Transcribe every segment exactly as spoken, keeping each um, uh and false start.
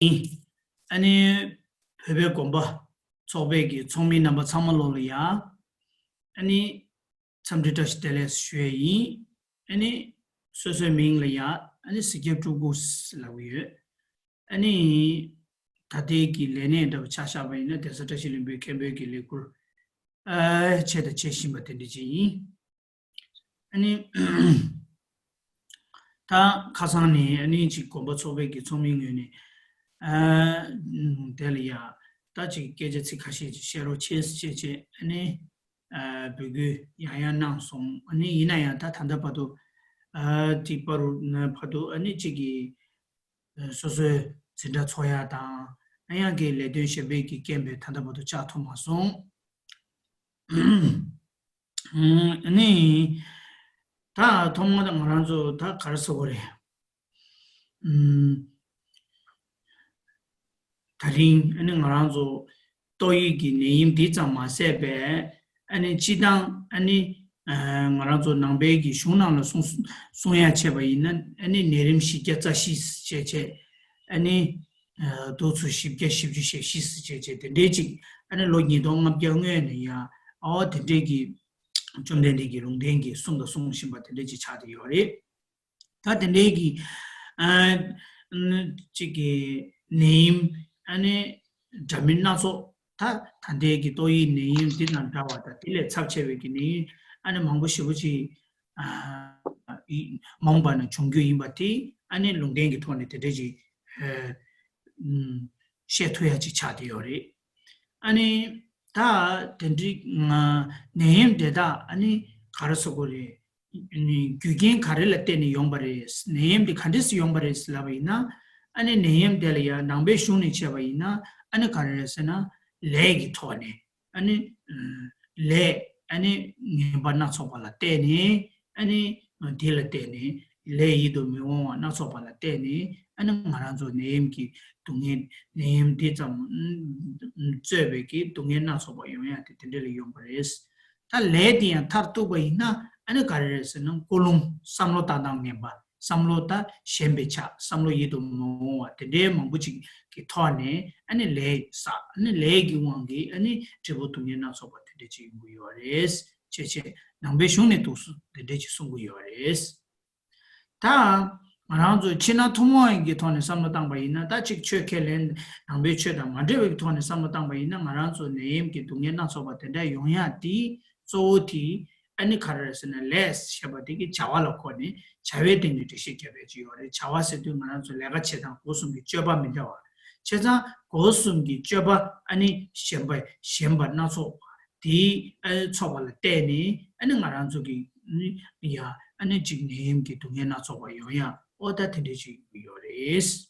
ཡིན། ཨ་ནི་བོད་པའི་དགོན་པ་ཚོགས་པའི་གི་ཚོགས་མི་རྣམ་པ་ཚང་མ་ལོ་ལ་ཡ། ཨ་ནི་འཚམས་འདྲི་བཀྲ་ཤིས་བདེ་ལེགས་ཞུ་ཡས་ཡིན། ཨ་ནི་སོ་སོའི་མིང་ལ་ཡ། ཨ་ནི་སྲིད་སྐྱོབ་སྤྲུལ་སྐུ་ལབ་ཀྱི་ཡོད། ཨ་ནི་ད་ལྟའི་གི་ལས་གནས་འདྲ་པོ་ཆ་བཞག་པ་ཡིན་ན། གདན་ས་བཀྲ་ཤིས་ལྷུན་པོའི་མཁན་པོའི་གི་ལས་ཁུར་ཨ་བྱས་དང་བྱེད་བཞིན་པ་དེ་འདྲ་ཅིག་ཡིན། ཨ་ནི་ད་ཁ་སང་ནས་ཨ་ནི་ཅིག་དགོན་པ་ཚོགས་པའི་གི་ཚོགས་མིའི་ངོས་ནས་ཨ་དེ་ལ་ཡ་ད་ཅིག་སྐད་ཆ་ཚིག་ཁ་ཤས་ཅིག་བཤད་རོགས་བྱེད་ཟེར་བྱས་བྱས། ཨ་ནི་ཨ་འབོད་སྐུལ་ཡང་ཡང་གནང་སོང་། ཨ་ནི་ཡིན་ན་ཡང་ད་ད་ལྟ་བར་དུ་ཨ་ཅིག་བར་དུ་ཨ་ནི་ཅིག་གི་སོ་སོའི་འཛིན་གྲྭ་འཚོགས་ཡ་དང་། ཨ་ཡང་གི་ལས་དོན་གཞན་པའི་གི་རྐྱེན་པས་ད་ལྟ་བར་དུ་བཅར་ཐུབ་མ་སོང་། ཨ་ནི་ད་ཐོག་མར་ད་ང་རང་ཚོ་ད་ག་རེ་ཟེར་དགོས་རེད། ཨུམ། ད་རིང་ཨ་ནི་ང་རང་ཚོ་ཏོག་དབྱིབས་ཀྱི་ནད་ཡམས་འདི་ཙམ་མ་ཟད་པའི་ཨ་ནི་སྤྱི་བཏང་ཨ་ནི་ཨ་ང་རང་ཚོ་ནང་པའི་གི་གཞུང་ནང་ལ་གསུང་གསུང་ཡ་བྱས་པ་ཡིན་ན། ཨ་ནི་ནད་རིམས་བཞི་བརྒྱ་རྩ་བཞི་ཟེར་བྱས་བྱས། ཨ་ནི་ཨ་དུས་ཚོད་བཞི་བརྒྱ་བཞི་བཅུ་ཞེ་བཞི་ཟེར་བྱས་བྱས། དེ་འདྲའི་ཅིག་ཨ་ནི་ལོ་ཉིས་སྟོང་ལྔ་བརྒྱ་སྔོན་ནས་ཡང་ཨ་བ་དེ་འདྲའི་གི་བཅོམ་ལྡན་འདས་ཀྱི་ལུང་བསྟན་གྱི་གསུང་དང་གསུང་བཞིན་པ་དེ་འདྲའི་ཅིག་ཆགས་བསྡད་ཡོད་རེད། ད་དེ་འདྲའི་གི་ཨ་ཅིག་གི་ནད་ཡམས་ཨ་ནི་འདྲ་མིན་སྣ་ཚོགས། ད་ད་ལྟའི་གི་ཏོག་དབྱིབས་ནད་ཡམས་འདི་དང་འདྲ་བ་དང་དེ་ལས་ཚབས་ཆེ་བའི་གི་ནད་ཡམས་ཨ་ནི་མང་པོ་ཞེ་པོ་ཅིག་ཨ་མ་འོངས་པ་ན་འབྱུང་རྒྱུ་ཡིན་པ་དེ་ཨ་ནི་ལུང་བསྟན་གྱི་ཐོག་ནས་དེ་འདྲའི་ཅིག་ཨ་ཨུམ་བཤད་ཐུབ་ཡ་ཅིག་ཆགས་བསྡད་ཡོད་རེད། ཨ་ནི་ད་དེ་འདྲའི་ང་ནད་ཡམས་དེ་དག་ཨ་ནི་ག་རེ་ཟེར་དགོས་རེད། ཨ་ནི་རྒྱུ་རྐྱེན་ག་རེ་ལ་བརྟེན་ནས་ཡོང་པ་རེད། ནད་ཡམས་དེ་ག་འདྲས་སེ་ཡོང་པ་རེད་ལབ་པ་ཡིན་ན། ཨ་ནི་ནད་ཡམས་དེ་ལ་ཡང་ནང་པའི་གཞུང་ནས་བྱས་པ་ཡིན་ན། ཨ་ནི་ག་རེ་རེད་ཟེར་ན། ལས་ཀྱི་ཐོག་ནས། ཨ་ནི་ལས་ཨ་ནི་ངན་པ་སྣ་ཚོགས་པ་ལ་བརྟེན་ནས། ཨ་ནི་དེ་ལ་བརྟེན་ནས། ལས་ཡིད་དུ་མི་འོང་བ་སྣ་ཚོགས་པ་ལ་བརྟེན་ནས། ཨ་ནི་ང་རང་ཚོ་ནད་ཡམས་ཀྱི་སྡུག་བསྔལ། ནད་ཡམས་དེ་ཙམ་གཙོས་པའི་གི་སྡུག་བསྔལ་སྣ་ཚོགས་པ་ཡོང་ཡ་དེ་དེ་འདྲ་ལ་ཡོང་པ་རེད། ད་ལས་དེ་ཡང་མཐར་གཏུགས་པ་ཡིན་ན། ཨ་ནི་ག་རེ་རེད་ཟེར་ན། ཀུན་སློང་། བསམ་བློ་བཏང་སྟངས་ངན་པ། བསམ་བློ་ད་ཞན་པའི་ཆ། བསམ་བློ་ཡིད་དུ་མི་འོང་བ་དེ་འདྲའི་མང་པོ་ཅིག་གི་ཐོག་ནས་ཨ་ནི་ལས་བསགས། ཨ་ནི་ལས་ཀྱི་དབང་གིས་ཨ་ནི་འབྲས་བུ་སྡུག་བསྔལ་སྣ་ཚོགས་པ་དེ་འདྲ་ཅིག་ཡོང་གི་ཡོད་རེད། ཅེས་བྱས་ནང་པའི་གཞུང་ནས་འདུག་སེ་དེ་འདྲ་ཅིག་གསུང་གི་ཡོད་རེད། ད་ང་རང་ཚོ་ཕྱི་ནང་ཐུན་མོང་གི་ཐོག་ནས་བསམ་བློ་བཏང་པ་ཡིན་ན། ད་ཅིག་ཆོས་ཁས་ལེན་ནང་པའི་ཆོས་དང་མ་འདྲ་བའི་ཐོག་ནས་བསམ་བློ་བཏང་པ་ཡིན་ན། ང་རང་ཚོ་ནད་ཡམས་ཀྱི་སྡུག་བསྔལ་སྣ་ཚོགས་པ་དེ་འདྲ་ཡོང་ཡ་དེ་གཙོ་བོ་དེ་ཨ་ནི་ག་རེ་རེད་ཟེར་ན། ལས་ཞེས་པ་དེ་གི་བྱ་བ་ལ་གོ་ནས། བྱ་བའི་སྟེང་ནས་འགྲེལ་བཤད་བརྒྱབ་པ་ཅིག་ཡོད་རེད། བྱ་བ་ཟེར་དུས་ང་རང་ཚོ་ལས་ཀ་བྱེད་སྟངས་སྒོ་གསུམ་གྱི་སྤྱོད་པ་མི་འདྲ་བ། བྱས་ཙང་སྒོ་གསུམ་གྱི་སྤྱོད་པ་ཨ་ནི་ཞན་པ་ཞན་པ་སྣ་ཚོགས་པ་དེ་ཨ་ནི་ཚོགས་པ་ལ་བརྟེན་ནས། ཨ་ནི་ང་རང་ཚོ་གི་ཨ་ནི་ཡ་ཨ་ནི་ཅིག་ནད་ཡམས་ཀྱི་སྡུག་བསྔལ་སྣ་ཚོགས་པ་ཡོང་ཡ། ཨོ་ད་དེ་འདྲ་ཅིག་ཡོད་རེད།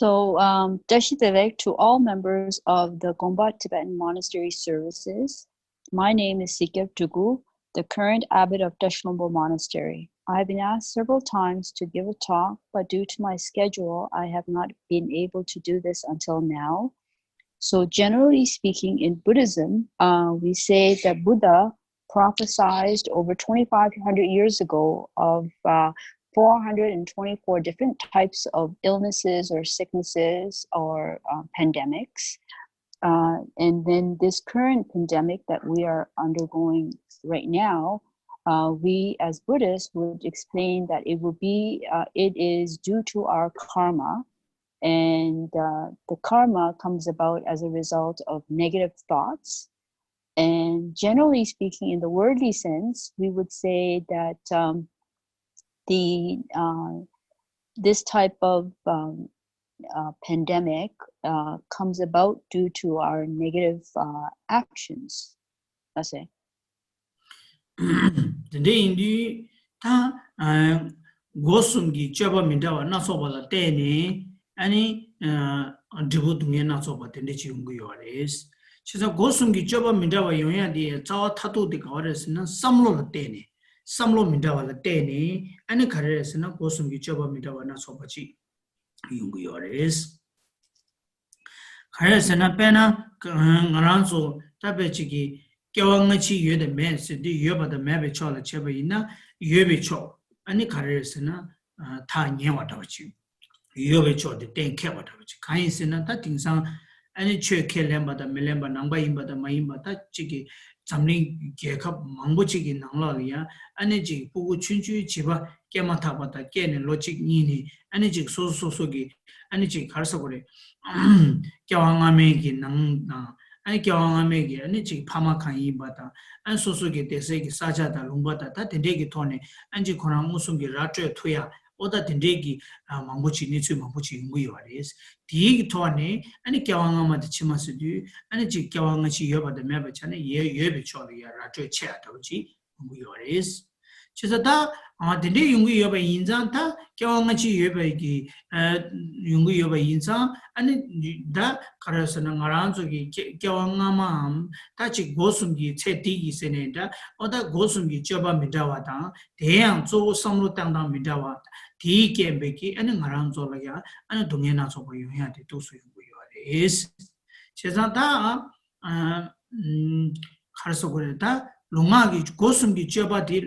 So, um, Tashi Terek to all members of the Gompa Tibetan Monastery services. My name is Sikep Tugu, the current abbot of Tashlombo Monastery. I have been asked several times to give a talk, but due to my schedule, I have not been able to do this until now. So, generally speaking, in Buddhism, uh, we say that Buddha prophesied over twenty-five hundred years ago of uh, four hundred twenty-four different types of illnesses or sicknesses or uh, pandemics. Uh, and then this current pandemic that we are undergoing right now, uh, we as Buddhists would explain that it would be, uh, it is due to our karma. And uh, the karma comes about as a result of negative thoughts. And generally speaking, in the worldly sense, we would say that um, the uh, this type of um, uh, pandemic uh, comes about due to our negative uh, actions. That's it. དེ་འདྲ་ཡིན་དུས་ད་སྒོ་གསུམ་གྱི་སྤྱོད་པ་མི་འདྲ་བ་སྣ་ཚོགས་པ་ལ་བརྟེན་ནས་ཨ་ནི་འབྲས་བུ་སྡུག་བསྔལ་སྣ་ཚོགས་པ་དེ་འདྲ་ཅིག་ཡོང་གི་ཡོད་རེད། བྱས་ཙང་སྒོ་གསུམ་གྱི་སྤྱོད་པ་མི་འདྲ་བ་ཡོང་ཡ་དེ་རྩ་བ་མཐར་ཐུག་དེ་ག་བ་རེད་ཟེར་ན། བསམ་བློ་ལ་བརྟེན་ནས། བསམ་བློ་མི་འདྲ་བ་ལ་བརྟེན་ནས་ཨ་ནི་ག་རེ་རེད་ཟེར་ན། སྒོ་གསུམ་གྱི་སྤྱོད་པ་མི་འདྲ་བ་སྣ་ཚོགས་པ་ཅིག་ཡོང་གི་ཡོད་རེད། ག་རེ་ཟེར་ན། དཔེར་ན་ང་རང་ཚོ་ད་དཔེ་ཅིག་གི་སྐྱེ་བ་སྔ་ཕྱི་ཡོད་དམ་མེད་ཟེར་དུས། ཡོད་པ་དང་མེད་པའི་ཕྱོགས་ལ་བྱས་པ་ཡིན་ན། ཡོད་པའི་ཕྱོགས། ཨ་ནི་ག་རེ་རེད་ཟེར་ན། ཨ། ཐག་ཉེ་བ་འདྲ་བ་ཅིག་ཡོད་པའི་ཕྱོགས་དེ་གཏན་འཁེལ་བ་འདྲ་བ་ཅིག་གང་ཡིན་ཟེར་ན། ད་དེང་སང་ཨ་ནི་ཆོས་ཁས་ལེན་པ་དང་མི་ལེན་པ། ནང་པ་ཡིན་པ་དང་མ་ཡིན་པ། ད་གཅིག་གི་འཛམ་གླིང་རྒྱལ་ཁབ་མང་པོ་ཅིག་གི་ནང་ལོགས་ལ་ཡང་ཨ་ནི་ཅིག་ཕྲུ་གུ་ཆུང་ཆུང་བྱིས་པ་སྐྱེས་མ་ཐག་པ་དང་སྐྱེས་ནས་ལོ་གཅིག་གཉིས་ནས་ཨ་ནི་ཅིག་སོ་སོ་སོ་སོ་གི་ཨ་ནི་ཅིག་ག་རེ་ཟེར་དགོས་རེད། སྐྱེ་བ་སྔ་མའི་གི་ནང་དང་། ཨ་ནི་སྐྱེ་བ་སྔ་མའི་གི་ཨ་ནི་ཅིག་ཕ་མ་གང་ཡིན་པ་དང་། ཨ་ནི་སོ་སོ་གི་བསྡད་སའི་གི་ས་ཆ་དང་ལུང་པ་དང་། ད་དེ་འདྲའི་གི་ཐོག་ནས་ཨ་ནི་ཅིག་ཁོ་རང་མངོན་སུམ་གྱི་ར་སྤྲོད་ཐུབ་ཡ། ཨོ། ད་དེ་འདྲའི་གི་ཨ་མང་པོ་ཅིག་གནས་ཚུལ་མང་པོ་ཅིག་ཡོང་གི་ཡོད་པ་རེད། དེའི་གི་ཐོག་ནས་ཨ་ནི་སྐྱེ་བ་སྔ་མ་དང་ཕྱི་མ་ཟེར་དུས། ཨ་ནི་ཅིག་སྐྱེ་བ་སྔ་ཕྱི་ཡོད་པ་དང་མེད་པའི་ཆ་ནས་ཡོད་ཡོད་པའི་ཕྱོགས་ལ་ཡ་ར་སྤྲོད་ཆེ་ཡ་འདྲ་བོ་ཅིག་ཡོང་གི་ཡོད་རེད། བྱས་ཙང་ད། ཨ། དེ་འདྲའི་ཡོང་གི་ཡོད་པ་ཡིན་ཙང་། ད་སྐྱེ་བ་སྔ་ཕྱི་ཡོད་པའི་གི། ཨ། ཡོང་གི་ཡོད་པ་ཡིན་ཙང་། ཨ་ནི་ད་ག་རེ་ཟེར་ན། ང་རང་ཚོ་གི་སྐྱེ་སྐྱེ་བ་སྔ་མའམ། ད་ཅིག་སྒོ་གསུམ་གྱི་ཚེ་འདི་གི་ཟེར་ནས་འདྲ། ཨོ། ད་སྒོ་གསུམ་གྱི་སྤྱོད་པ་མི་འདྲ་བ་དང་། དེ་ཡང་གཙོ་བོ་བསམ་བློ་བཏང་སྟངས་མི་འདྲ་བ། དེའི་རྐྱེན་པས་ཀྱི་ཨ་ནི་ང་རང་ཚོ་ལ་ཡང་ཨ་ནི་སྡུག་བསྔལ་སྣ་ཚོགས་པ་ཡོང་ཡ་དེ་འདུག་སེ་ཡོང་གི་ཡོད་རེད། བྱས་ཙང་ད། ཨ། ཨམ། ག་རེ་ཟེར་དགོས་རེད། ད་ལུས་ངག་གི་སྒོ་གསུམ་གྱི་སྤྱོད་པ་དེ།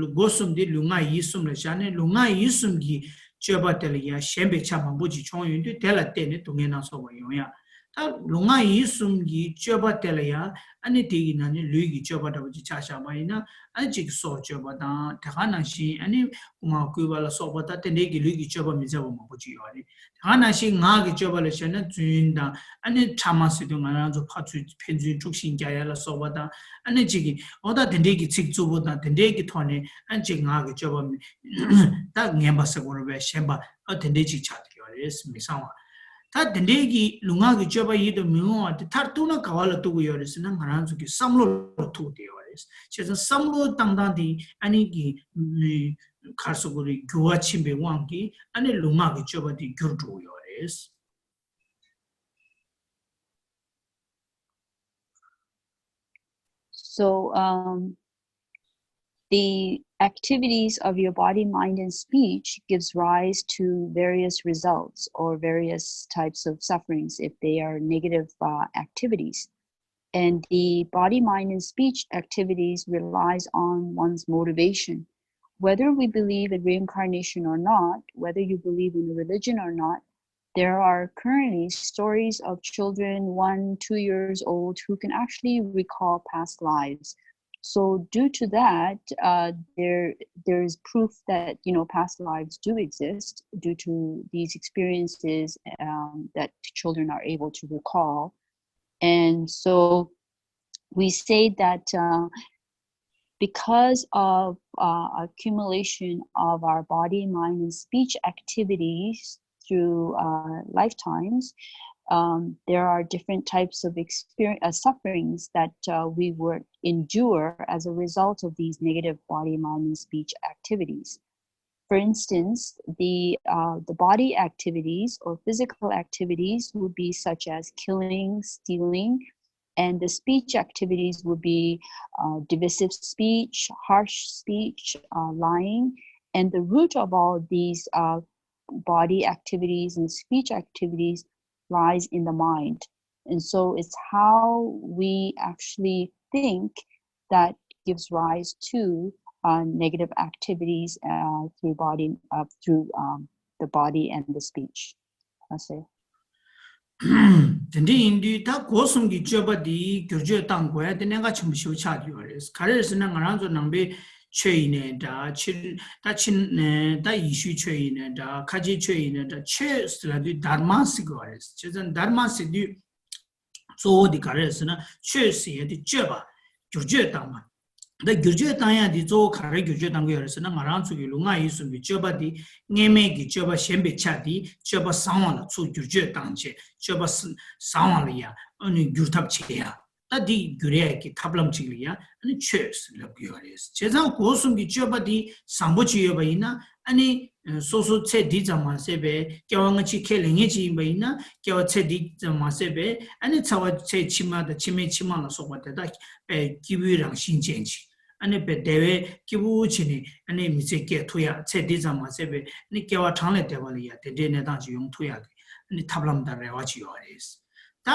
སྒོ་གསུམ་དེ་ལུས་ངག་ཡིད་གསུམ་ལ་བཞག་ནས། ལུས་ངག་ཡིད་གསུམ་གྱི་སྤྱོད་པ་དེ་ལ་ཡང་ཞན་པའི་ཆ་མང་པོ་ཅིག་བྱུང་ཡོང་དུས། དེ་ལ་བརྟེན་ནས་སྡུག་བསྔལ་སྣ་ཚོགས་པ་ཡོང་ཡ། ད་ལུས་ངག་ཡིད་གསུམ་གྱི་སྤྱོད་པ་དེ་ལ་ཡང་། ཨ་ནི་དེ་ཡི་ནང་ནས་ལུས་ཀྱི་སྤྱོད་པ་འདྲ་བོ་ཅིག་ཆ་བཞག་པ་ཡིན་ན། ཨ་ནི་གཅིག་སྲོག་གཅོད་པ་དང་། དེ་ག་ནང་བཞིན་ཨ་ནི་རྐུ་མ་རྐུ་བ་ལ་སོགས་པ་དང་། དེ་འདྲའི་གི་ལུས་ཀྱི་སྤྱོད་པ་མི་མཛའ་བ་མང་པོ་ཅིག་ཡོད་རེད། དེ་ག་ནང་བཞིན་ངག་གི་སྤྱོད་པ་ལ་བྱས་ན། རྫུན་དང་། ཨ་ནི་ཕྲ་མ་ཟེར་དུས་ང་རང་ཚོ་ཕར་ཚུར་ཕན་ཚུན་དཀྲུག་ཤིང་རྒྱག་ཡ་ལ་སོགས་པ་དང་། ཨ་ནི་གཅིག་གི། ཨོ། ད་དེ་འདྲའི་གི་ཚིག་རྩུབ་པོ་དང་། དེ་འདྲའི་གི་ཐོག་ནས་ཨ་ནི་གཅིག་ངག་གི་སྤྱོད་པ་མི། ད་ངན་པ་ཟེར་དགོས་རེད་པས། ཞན་པ། ཨ། དེ་འདྲའི་ཅིག་ཆགས་བསྡད་ཡོད་རེད། མི་བཟང་བ། ད་དེ་འདྲའི་གི་ལུས་ངག་གི་སྤྱོད་པ་ཡིད་དུ་མི་འོང་བ་དེ་མཐར་གཏུགས་ན་ག་བ་ལ་གཏུགས་ཀྱི་ཡོད་རེད་ཟེར་ན། ང་རང་ཚོ་གི་བསམ་བློ་ལ་ཐུག་བསྡད་ཡོད་རེད། བྱས་ཙང་བསམ་བློ་བཏང་སྟངས་དེ་ཨ་ནི་གི། ག་རེ་ཟེར་དགོས་རེད། འགྱུར་བ་ཕྱིན་པའི་དབང་གིས་ཨ་ནི་ལུས་ངག་གི་སྤྱོད་པ་དེ་འགྱུར་འགྲོ་གི་ཡོད་རེད། So, um, the activities of your body, mind, and speech gives rise to various results or various types of sufferings if they are negative uh, activities. And the body, mind, and speech activities relies on one's motivation. Whether we believe in reincarnation or not, whether you believe in religion or not, there are currently stories of children one, two years old who can actually recall past lives. So due to that, uh, there there is proof that you know past lives do exist due to these experiences um, that children are able to recall. And so we say that uh, because of uh, accumulation of our body, mind, and speech activities through uh, lifetimes, um, there are different types of experience, uh, sufferings that uh, we would endure as a result of these negative body, mind, and speech activities. For instance, the uh, the body activities or physical activities would be such as killing, stealing, and the speech activities would be uh, divisive speech, harsh speech, uh, lying. And the root of all these uh, body activities and speech activities lies in the mind. And so it's how we actually think that gives rise to uh, negative activities uh, through body uh, through um, the body and the speech. I say. དེ་འདྲ་ཡིན་དུས་ད་སྒོ་གསུམ་གྱི་སྤྱོད་པ་འདི་བསྒྱུར་བཅོས་བཏང་དགོས་ཡ་དེ་གནད་འགག་ཆེན་པོ་ཞེ་པོ་ཆགས་ཀྱི་ཡོད་རེད། ག་རེ་རེད་ཟེར་ན། ང་རང་ཚོ་ནང་པའི་ཆོས་ཡིན་ནའི་འདྲ། ཕྱི་ད་ཕྱི་ད་ཡེ་ཤུའི་ཆོས་ཡིན་ནའི་འདྲ། ཁ་ཆེའི་ཆོས་ཡིན་ནའི་འདྲ། ཆོས་ཟེར་ལབ་དུས་དྷརྨ་ཟེར་གྱི་ཡོད་རེད། བྱས་ཙང་དྷརྨ་ཟེར་དུས་གཙོ་བོ་འདི་ག་རེ་རེད་ཟེར་ན། ཆོས་ཟེར་ཡ་དེ་སྤྱོད་པ། བསྒྱུར་བཅོས་བཏང་བ། ད་བསྒྱུར་བཅོས་བཏང་ཡ་འདི་གཙོ་བོ་ག་རེ་བསྒྱུར་བཅོས་བཏང་གི་ཡོད་རེད་ཟེར་ན། ང་རང་ཚོ་གི་ལུས་ངག་ཡིད་གསུམ་གྱི་སྤྱོད་པ་འདི་སྔོན་མའི་གི་སྤྱོད་པ་ཞན་པའི་ཆ་འདི་སྤྱོད་པ་བཟང་བ་ལ་ཚུར་བསྒྱུར་བཅོས་བཏང་བྱས། སྤྱོད་པ་བཟང་བ་ལ་ཡ་ཨ་ནི་བསྒྱུར་ཐབས་བྱེད་ཡ། ད་འདི་བསྒྱུར་ཡ་གི་ཐབས་ལམ་ཅིག་ལ་ཡ་ཨ་ནི་ཆོས་ཟེར་ལབ་ཀྱི་ཡོད་རེད། བྱས་ཙང་སྒོ་གསུམ་གྱི་སྤྱོད་པ་འདི་བཟང་པོ་ཅིག་ཡོད་པ་ཡིན་ན། ཨ་ནི་སོ་སོ་ཚེ་འདི་ཙམ་མ་ཟད་པའི་སྐྱེ་བ་སྔ་ཕྱི་ཁས་ལེན་མཁན་ཅིག་ཡིན་པ་ཡིན་ན། སྐྱེ་བ་ཚེ་འདི་ཙམ་མ་ཟད་པའི་ཨ་ནི་ཚེ་བ་ཚེ་ཕྱི་མ་དང་ཕྱི་མའི་ཕྱི་མ་ལ་སོགས་པ་དེ་དག་པའི་སྐྱེས་བུའི་རང་བཞིན་ཅན་ཅིག་ཨ་ནི་པའི་བདེ་བའི་སྐྱེས་བུ་བྱས་ནས་ཨ་ནི་མི་ཚེ་སྐྱེལ་ཐུབ་ཡ། ཚེ་འདི་ཙམ་མ་ཟད་པའི་ཨ་ནི་སྐྱེ་བ་གྲངས་ལས་འདས་པ་ལ་ཡ་དེ་འདྲའི་གནས་སྟངས་ཅིག་ཡོང་ཐུབ་ཡ་གི་ཨ་ནི་ཐབས་ལམ་དང་རེ་བ་ཅིག་ཡོད་རེད། ད་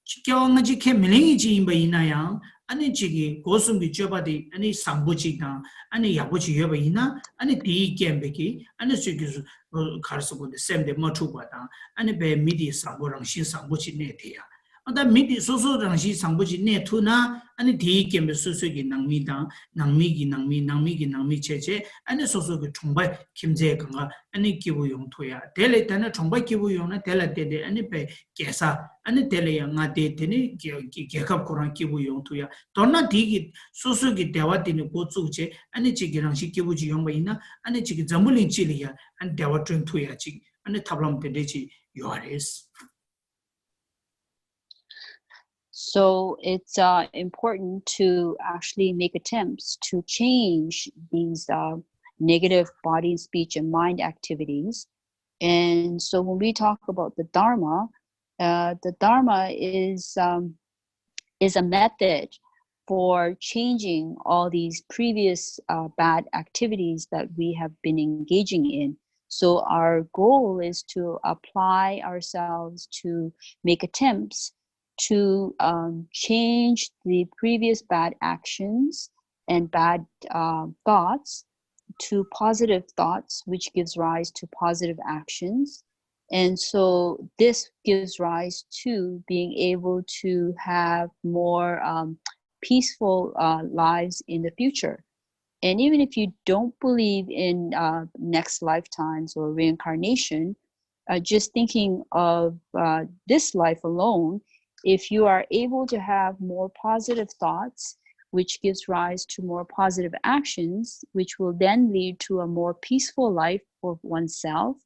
སྐྱེ་བ་སྔ་ཕྱི་ཁས་མི་ལེན་གྱི་ཅིག་ཡིན་པ་ཡིན་ན་ཡང་། ཨ་ནི་ཅིག་གི་སྒོ་གསུམ་གྱི་སྤྱོད་པ་དེ་ཨ་ནི་བཟང་པོ་ཅིག་དང་ཨ་ནི་ཡག་པོ་ཅིག་ཡོད་པ་ཡིན་ན། ཨ་ནི་དེའི་རྐྱེན་པས་ཀྱི་ཨ་ནི་སོས་ཀྱི་ག་རེ་ཟེར་དགོས་འདུག་སེམས་དེ་མ་འཁྲུགས་པ་དང་། ཨ་ནི་བའི་མི་དེ་བཟང་པོ་རང་བཞིན་བཟང་པོ་ཅིག་གནས་དེ་ཡ། ཨ་ད་མི་དེ་སོ་སོ་རང་བཞིན་བཟང་པོ་ཅིག་གནས་ཐུབ་ན། ཨ་ནི་དེའི་རྐྱེན་པས་སོ་སོ་གི་ནང་མི་དང་ནང་མི་གི་ནང་མི་ནང་མི་གི་ནང་མི་བྱས་བྱས། ཨ་ནི་སོ་སོ་གི་གྲོང་པ་ཁྱིམ་མཚེས་གང་ག་ཨ་ནི་སྐྱིད་པོ་ཡོང་ཐུབ་ཡ། དེ་ལས་དེ་ནས་གྲོང་པ་སྐྱིད་པོ་ཡོང་ན་དེ་ལ་བརྟེན་ཏེ་ཨ་ནི་བའི་རྒྱལ་ས། ཨ་ནི་དེ་ལས་ཡང་མངའ་སྡེ། དེ་ནི་རྒྱལ་རྒྱལ་ཁབ་ཁོ་རང་སྐྱིད་པོ་ཡོང་ཐུབ་ཡ། མདོར་ན་དེ་གི་སོ་སོ་གི་བདེ་བ་དེ་ནི་འགོ་བཙུགས་བྱས། ཨ་ནི་གཅིག་གི་རང་བཞིན་སྐྱིད་པོ་ཅིག་ཡོང་པ་ཡིན་ན། ཨ་ནི་གཅིག་གི་འཛམ་བུ་གླིང་སྤྱི་ལ་ཡང་ཨ་ནི་བདེ་བ་བསྐྲུན་ཐུབ་ཡ་ཅིག་ཨ་ནི་ཐབས་ལམ་དེ་འདྲས་ཅིག་ཡོད་རེད། So it's uh, important to actually make attempts to change these uh, negative body, speech, and mind activities. And so when we talk about the Dharma, uh, the Dharma is um, is a method for changing all these previous uh, bad activities that we have been engaging in. So our goal is to apply ourselves to make attempts to um, change the previous bad actions and bad uh, thoughts to positive thoughts, which gives rise to positive actions. And so this gives rise to being able to have more um, peaceful uh, lives in the future. And even if you don't believe in uh, next lifetimes or reincarnation, uh, just thinking of uh, this life alone, if you are able to have more positive thoughts, which gives rise to more positive actions, which will then lead to a more peaceful life for oneself,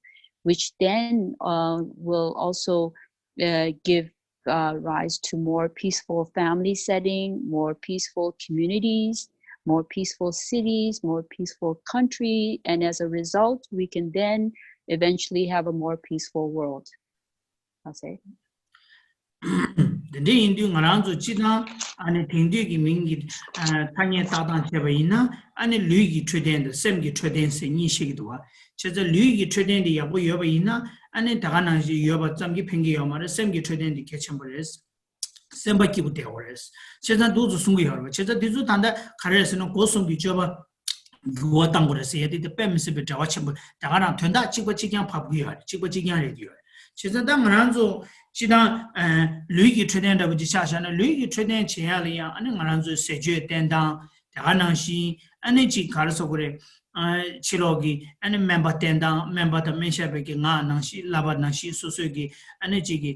which then uh, will also uh, give uh, rise to more peaceful family setting, more peaceful communities, more peaceful cities, more peaceful country, and as a result, we can then eventually have a more peaceful world. I'll say. དེ་འདྲ་ཡིན་དུས་ང་རང་ཚོ་སྤྱི་བཏང་ཨ་ནི་དེང་དུས་ཀྱི་མིང་གི་ཐ་སྙད་བཏགས་སྟངས་བྱས་པ་ཡིན་ན། ཨ་ནི་ལུས་ཀྱི་འཕྲོད་བསྟེན་དང་སེམས་ཀྱི་འཕྲོད་བསྟེན་ཟེར་གཉིས་བཤད་ཀྱི་འདུག་བ། བྱས་ཙང་ལུས་ཀྱི་འཕྲོད་བསྟེན་དེ་ཡག་པོ་ཡོད་པ་ཡིན་ན། ཨ་ནི་ད་ག་ནང་བཞིན་ཡོད་པ་ཙམ་གྱིས་ཕན་གྱི་ཡོད་མ་རེད། སེམས་ཀྱི་འཕྲོད་བསྟེན་དེ་གལ་ཆེན་པོ་རེད། སེམས་པ་སྐྱིད་པོ་བསྡད་དགོས་རེད། བྱས་ཙང་འདུག་ཚོ་གསུང་གི་ཡོད་རེད་བ། བྱས་ཙང་དེ་ཚོ་ད་ལྟ་ག་རེ་རེད་ཟེར་ན། སྒོ་གསུམ་གྱི་སྤྱོད་པ་འགྱུར་བ་གཏང་དགོས་རེད་ཟེར་ཡ་དེ་དེ་དཔེ་མི་སྲིད་པའི་འབྲེལ་བ་ཆེན་པོ། ད་ག་རང་དོན་དག་གཅིག་པ་གཅིག་རྐྱང་བབས་ཀྱི་ཡོད་རེད། གཅིག་པ་གཅིག་རྐྱང་རེད་ཀྱི་ཡོད་རེད། བྱས་ཙང་ད་ང་རང་ཚོ་སྤྱི་བཏང་ཨ་ལུས་ཀྱི་འཕྲོད་བསྟེན་འདྲ་པོ་ཅིག་ཆ་བཞག་ན། ལུས་ཀྱི་འཕྲོད་བསྟེན་བྱེད་ཡ་ལ་ཡང་ཨ་ནི་ང་རང་ཚོའི་ཟས་སྤྱོད་བསྟེན་སྟངས། ད་ག་ནང་བཞིན་ཨ་ནི་ཅིག་ག་རེ་ཟེར་དགོས་རེད། ཕྱི་ལོགས་ཀྱི་ཨ་ནི་སྨན་པ་བསྟེན་སྟངས། སྨན་པ་དང་སྨན་ཞབས་པའི་གི་ངག་ནང་བཞིན་བསླབ་པ་ནང་བཞིན་སོ་སོའི་གི་ཨ་ནི་ཅིག་གི་